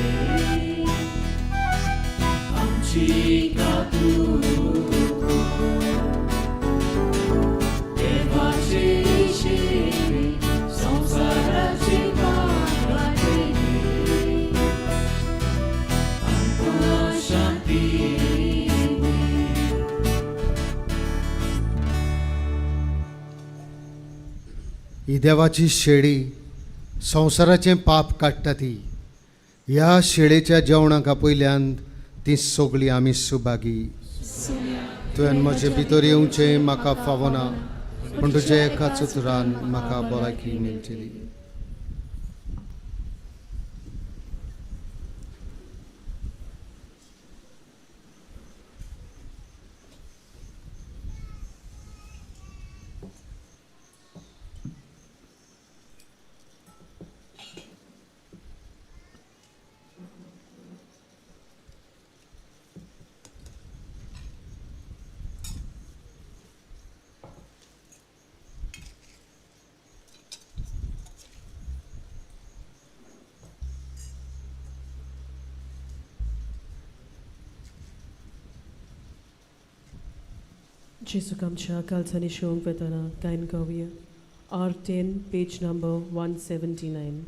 ही देवाची शेळी संवसाराचें पाप काडटा ती. ह्या शेळेच्या जेवणाक आपयल्यान ती सगळीं आमी सुभागी. तुवें म्हजे भितर येवचें म्हाका फावना, पूण तुज्या एकाच उतरान म्हाका भलायकी मेळटली. जेजू आमच्या कालसांनी शिवंक वेतना गायन गावया. R10, page number 179.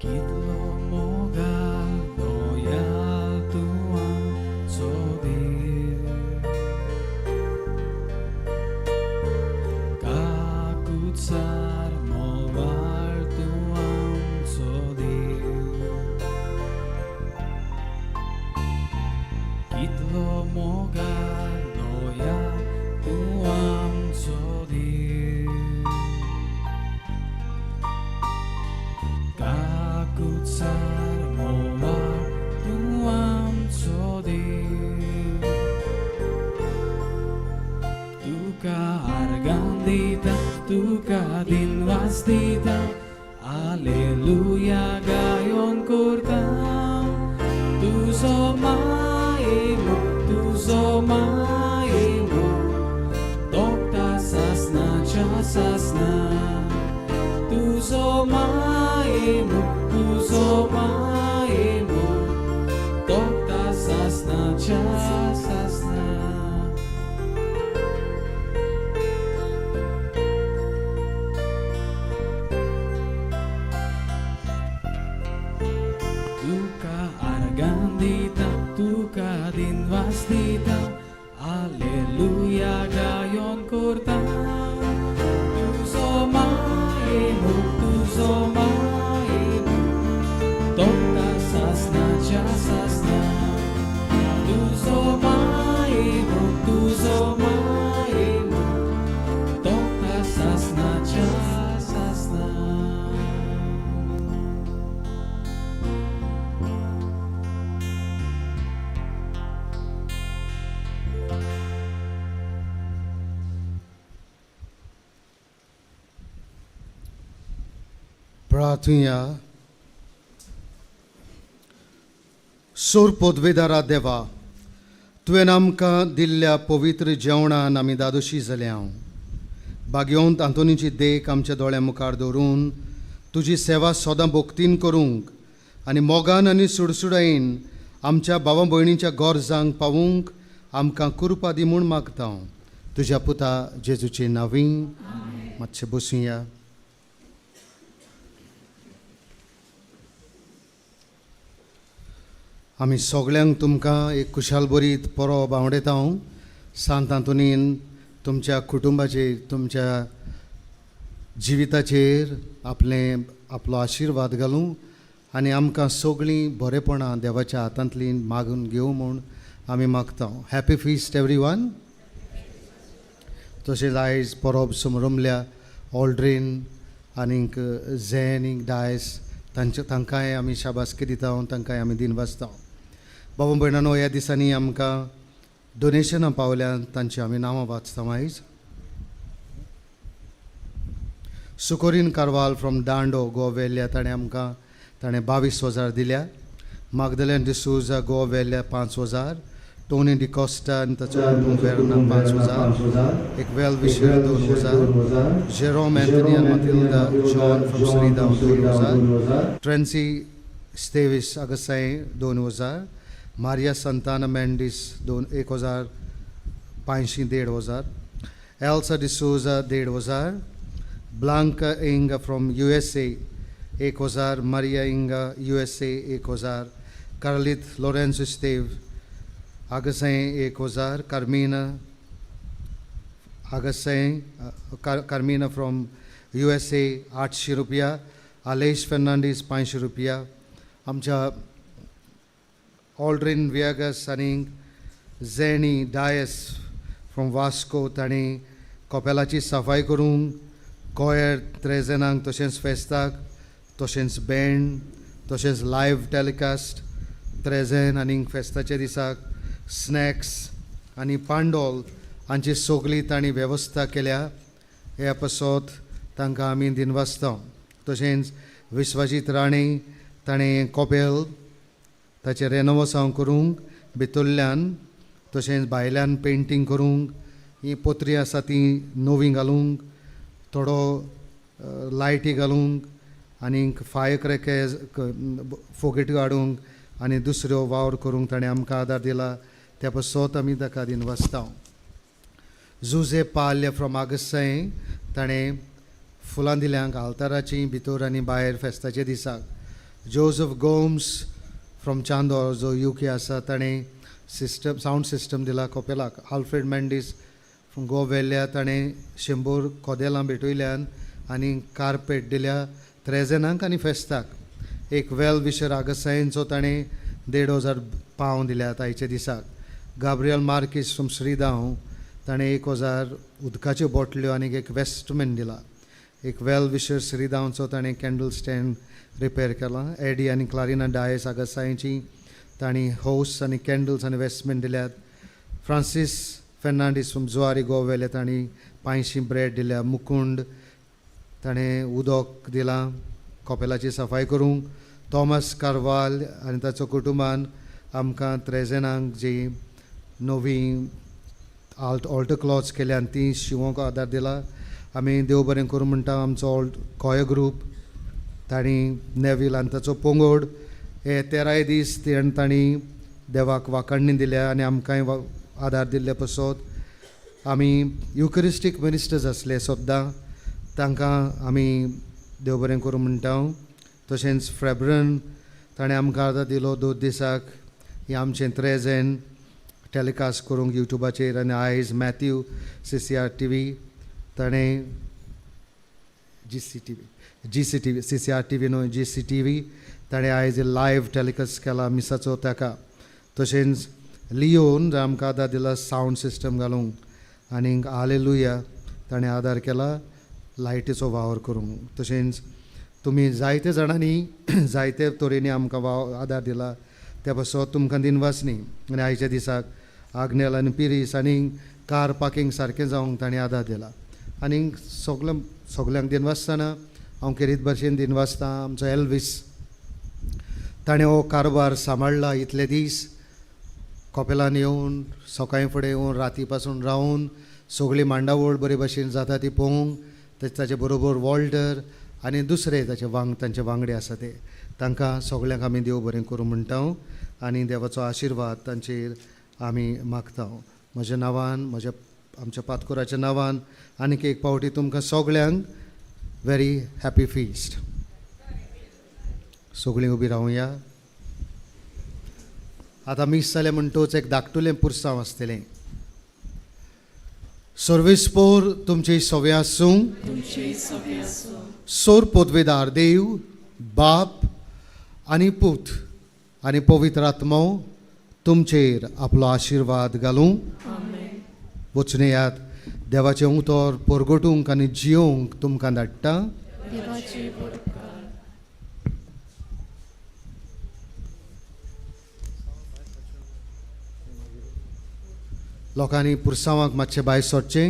कितलो मोगाल दयाल तूं आमचो देव काकुचार मोवाळ तूं आमचो देव कितलो मोगाल दयाल तूं आमचो देव काकुचार मोवाळ तूं आमचो देव तुका आर्गां दिता तुका दिनवास दिता आलेलुया गायोन करता तुजो मायेमो तुजो मायेमो तोखता सासनाच्या सासना तुजो मायेमो तुजो मायेमो तोखता सासनाच्या सासना. तुका आर्गां दिता तुका दिनवास दिता आलेलुया गायोन करता तुजो मायेमो तुजो मायेमो तोखता सासनाच्या सासना तुजो मायेमो तुजो मायेमो तोखता सासनाच्या सासना. प्रार्थुया. सोर पोदवेदारा देवा, तुवें आमकां दिल्ल्या पवित्र जेवणान आमी दादोशी जाल्या. भाग्यवंत आंतोनीची देख आमच्या दोळ्या मुखार दवरून तुजी सेवा सदां भक्तीन करूंक आनी मोगान आनी सुडसुडायेन आमच्या भावा भयणीच्या गरजांक पावूंक आमकां कृपा दी म्हूण मागता, तुज्या पुता जेजूचे नांवी. मातशें बसुया. आमी सगल्यांक तुमकां एक खुशाल बरीत परब आवडयता. हांव सांत आंतोनीन तुमच्या कुटुंबाचेर, तुमच्या जिविताचेर आपलें आपलो आशिर्वाद घालूं आनी आमकां सगळीं बरेपणां देवाच्या हातांतलीं मागून घेवं म्हूण आमी मागता. Happy feast every one. तशेंच आयज परब समरमल्या ऑल्ड्रीन आनीक झॅनीक डायस तांचे तांकांय आमी शाबासकी दिता, तांकांय आमी दिनवासता. बाबा भयणानो, ह्या दिसांनी आमकां डोनेशनां पावल्या, तांची आमी नांवां वाचता आयज. सुकोरीन कारवाल फ्रॉम दांडो, गोवा वेल्ल्या, ताणें आमकां ताणें 22,000 दिल्या. मागदल्यान डिसोजा, गोवा वेल्ल्या, 5,000. टोनी डिकॉस्टा आनी ताचो कुटूंब, वेर्ना, 5,000. एक वेल विशर 2,000. जेरोम एंथनी आनी मतिल्दा जॉन फ्रॉम श्रीदाव 2,000. ट्रेन्सी स्तेवीस अगसाय 2,000. मारिया संताना मेंडीस दोन 1,500, 1,500. Elsa D'Souza 1,500. Blanca Inga from USA 1,000. Maria Inga USA 1,000. Carlito Lourenço स्टेव आगसाय 1,000. कार्मिना आगसाय, कार्मिना फ्रॉम USA 800 रुपया. आलेश फेर्नांडीस 500 रुपया. आमच्या ऑल्ड्रीन वियागस आनी झेनी डायस फ्रॉम वास्को, तांणी कपेलाची सफाई करूंक, कोयर त्रेजनांक, तशेंच फेस्ताक, तशेंच बँड, तशेंच लायव्ह टेलिकास्ट त्रेझेन आनी फेस्ताच्या दिसाक स्नॅक्स आनी पांडोल हांची सगळी तांणी वेवस्था केल्या. ह्या पासत तांकां आमी दिनवासता. तशेंच विश्वाजीत राणे, ताणें कपेल ताचें रेनोवसांव करूंक भितरल्यान तशेंच भायल्यान पेंटींग करूंक, ही पत्री आसा ती नवी घालूंक, थोडो लायटी घालूंक आनीक फायर क्रॅकर्स फोगेट्यो हाडूंक आनी दुसऱ्यो वावर करूंक ताणें आमकां आदार दिला. त्या पासत आमी ताका दिनवासता. जुजे पाल्य फ्रॉम आगसाय, ताणें फुलां दिल्यांक आल्ताराची भितर आनी भायर फेस्ताच्या दिसाक. जोजफ गोम्स फ्रॉम चांदोर जो you के आसा ताणें सिस्टम सावंड सिस्टम दिला कोपेलाक. आल्फ्रेड मेंडीस फ्रॉम गोवा वेल्ल्या ताणें 100 कोदेलां भेटयल्यान आनी कार्पेट दिल्या त्रेजेनाक आनी फेस्ताक. एक वेल विशर आगसायेंचो ताणें 1500 पाव दिल्यात आयच्या दिसाक. गाब्रियल मार्कीस फ्रॉम श्रीदांव ताणें 1000 उदकाच्यो बोटल्यो आनी एक वेस्टमेन दिला. एक वेल विशर श्रीदांवचो ताणें कॅन्डल स्टँड रिपेर केला. एडी आनी क्लारिना डायस आगसायेची तांणी होस आनी कॅन्डल्स आनी वेस्टमेन दिल्यात. फ्रांसीस फेर्नांडीस फ्रॉम जुवारी गोवा वेले तांणी 500 ब्रेड दिल्या. मुकुंड ताणें उदक दिलां कोपेलाची सफाय करूंक. थॉमस कार्वाल आनी ताचो कुटुंबान आमकां त्रेजेनांक जी नवी ऑल्टर क्लॉथ्स केल्या आनी ती शिंवोंक आदार दिला. आमी देव बरें करूं म्हणटा आमचो ऑल्ट कॉय ग्रूप तांणी नेवील आनी ताचो पोंगोड हे 13 दीस तांणी देवाक वाखाणणी दिल्या आनी आमकांय आदार दिल्ले पसत. आमी युकरिस्टीक मिनिस्टर्स आसले सद्दां तांकां आमी देव बरें करूं म्हणटा. तशेंच फ्रेब्रन ताणें आमकां आदार दिलो 2 दिसाक हें आमचें त्रेजेन टेलिकास्ट करूंक युट्यूबाचेर आनी आयज मॅथ्यू CCR TV ताणें GCTV CCR TV न्हय GCTV ताणें आयज लायव्ह टेलिकास्ट केला मिसाचो ताका. तशेंच लियोन आमकां आदार दिला सावंड सिस्टम घालूंक आनीक हालेलुया ताणें आदार केला लायटीचो वावर करूंक. तशेंच तुमी जायते जाणांनी जायते तरेनी आमकां आदार दिला त्या पासत तुमकां दिनवास न्ही. आनी आयच्या दिसाक आग्नेल आनी पिरीस आनी कार पार्कींग सारकें जावंक ताणें आदार दिला. आनी सगल्यांक दिनवासतना हांव खेरीत भाशेन दिनवासता आमचो एल्वीस ताणें हो कारभार सांबाळ्ळा इतले दीस कोपेलान येवन सकाळीं फुडें येवन राती पासून रावून सगळी मांडावळ बरे भाशेन जाता ती पळोवंक. ताचे बरोबर वॉल्टर आनी दुसरे ताचे तांचे वांगडी आसा ते तांकां सगल्यांक आमी देव बरें करूं म्हणटा आनी देवाचो आशिर्वाद तांचेर आमी मागता. म्हज्या नांवान म्हज्या आमच्या पातकोराच्या नांवान आनीक एक पावटी तुमकां सगल्यांक व्हेरी हॅपी फिस्ट. सगळीं उबी रावया. आतां मीस जालें म्हणटूच एक धाकटुलें पुरसांव आसतलें. सर्वेस्पोर तुमची सवे आसूं. सोर पोदवेदार देव बाप आनी पूत आनी पवित्र आत्मो तुमचेर आपलो आशिर्वाद घालूं. वचून देवाचें उतर परगटूंक आनी जियोंक तुमकां धाडटा. लोकांनी पुरसांवाक मातशें भायर सरचें.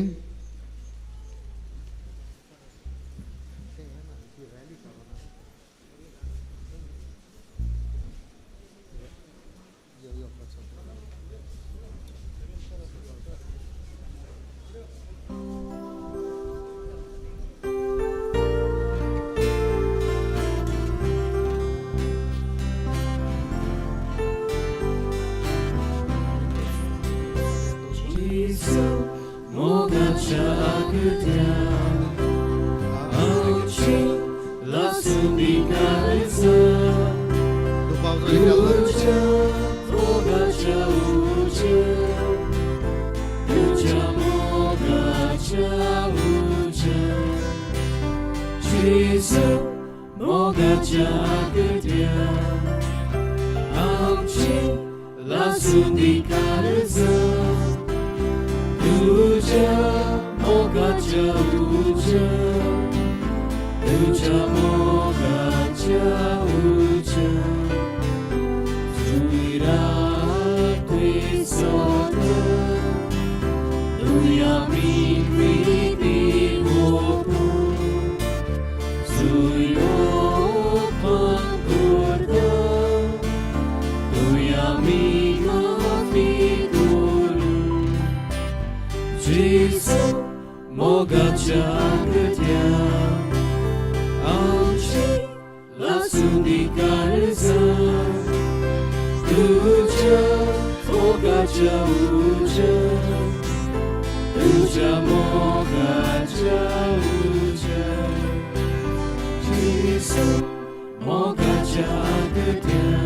Mogacha. सांगत्या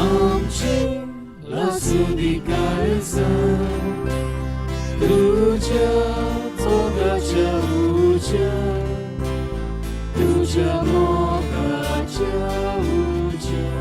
आमची लासुदी काळजां तुज्या मोगाच्या उज्या तुज्या मोगाच्या उज्या.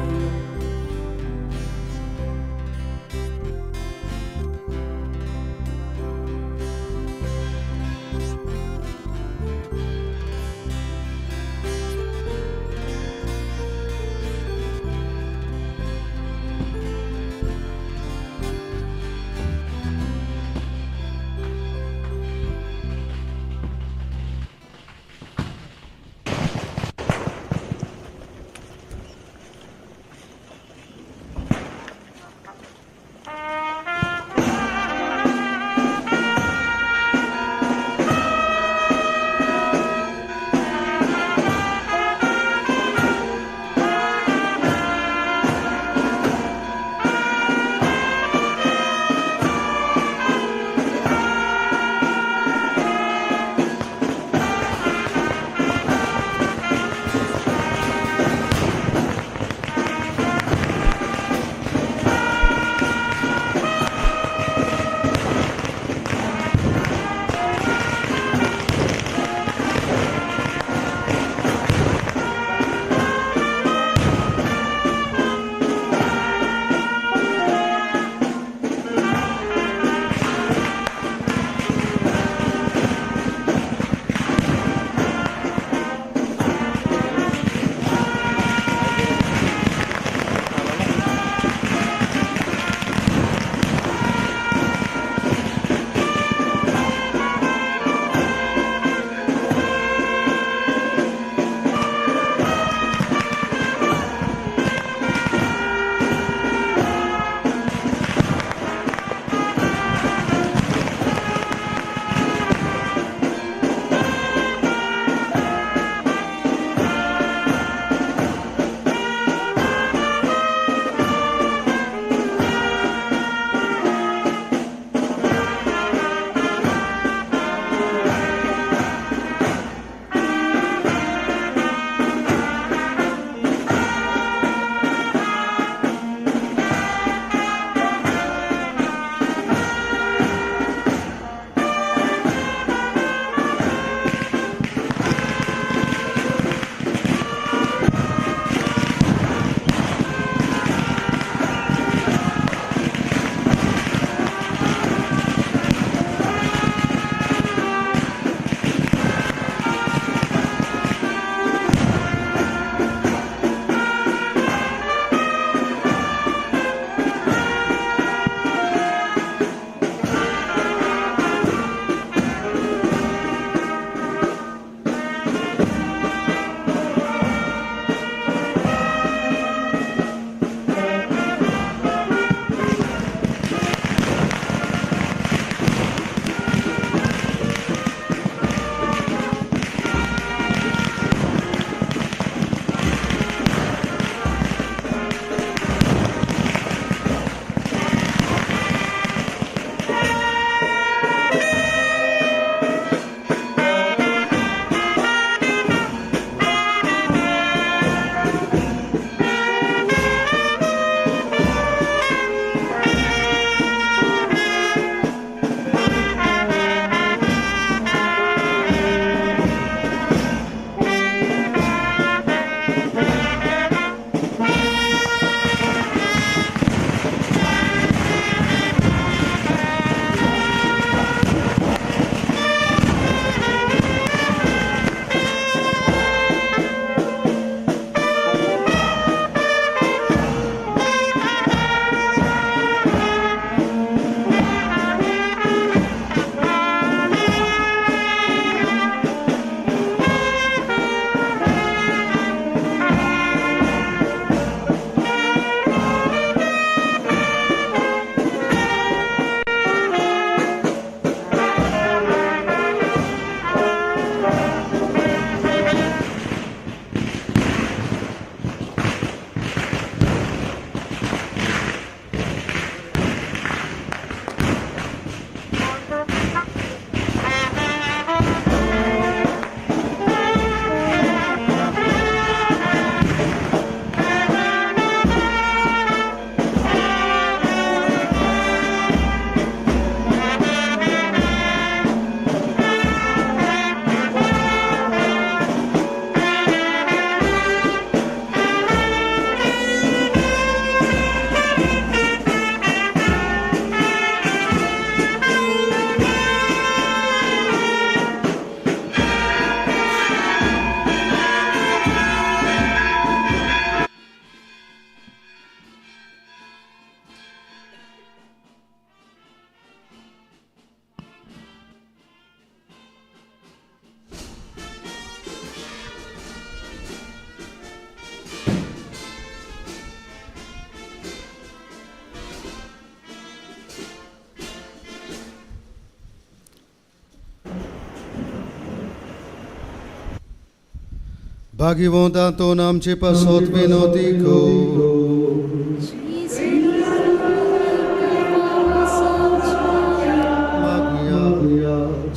भागीवंत आंतोन आमचे पासत विनोती कर.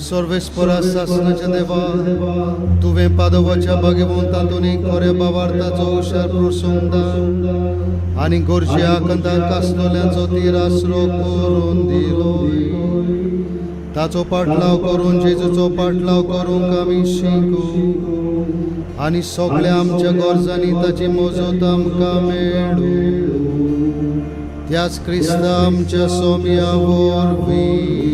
सर्वेस्परा सासनाच्या देवा, तुवें पादोवाच्या भाग्यवंत आंतोनीक खऱ्या भावार्थाचो हुशार प्रसंग आनी गोरज्या कंदाक आसलोल्यांचो तीर आसरो करून दिलो. ताचो पाटलाव करून जेजूचो पाटलाव करूंक आमी शिकू आनी सगळ्या आमच्या गरजांनी ताची मजत आमकां मेळूं. त्याच क्रिस्ता आमच्या सोम्या वरवीं.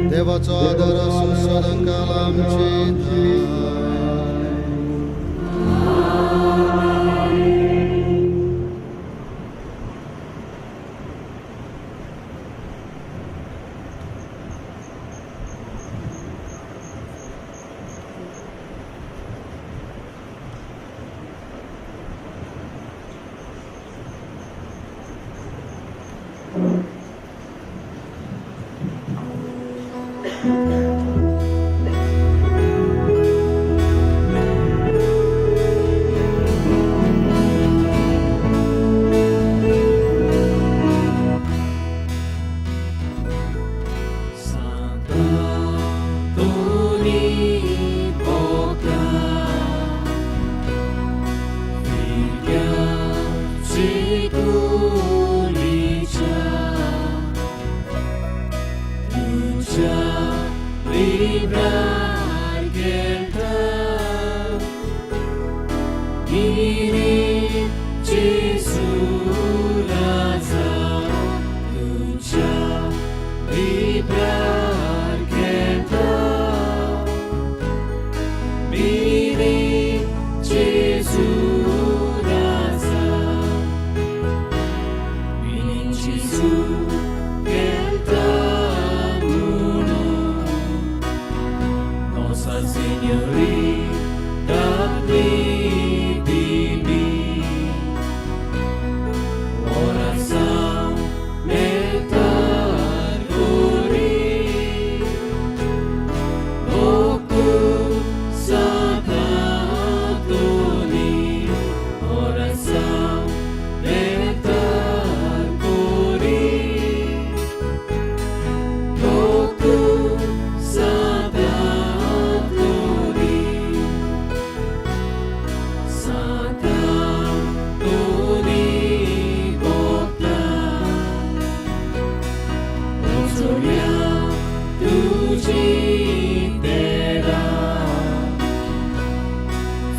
देवाचो आदार आसूं सदांकाल आमचे ठांय.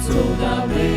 Soda me,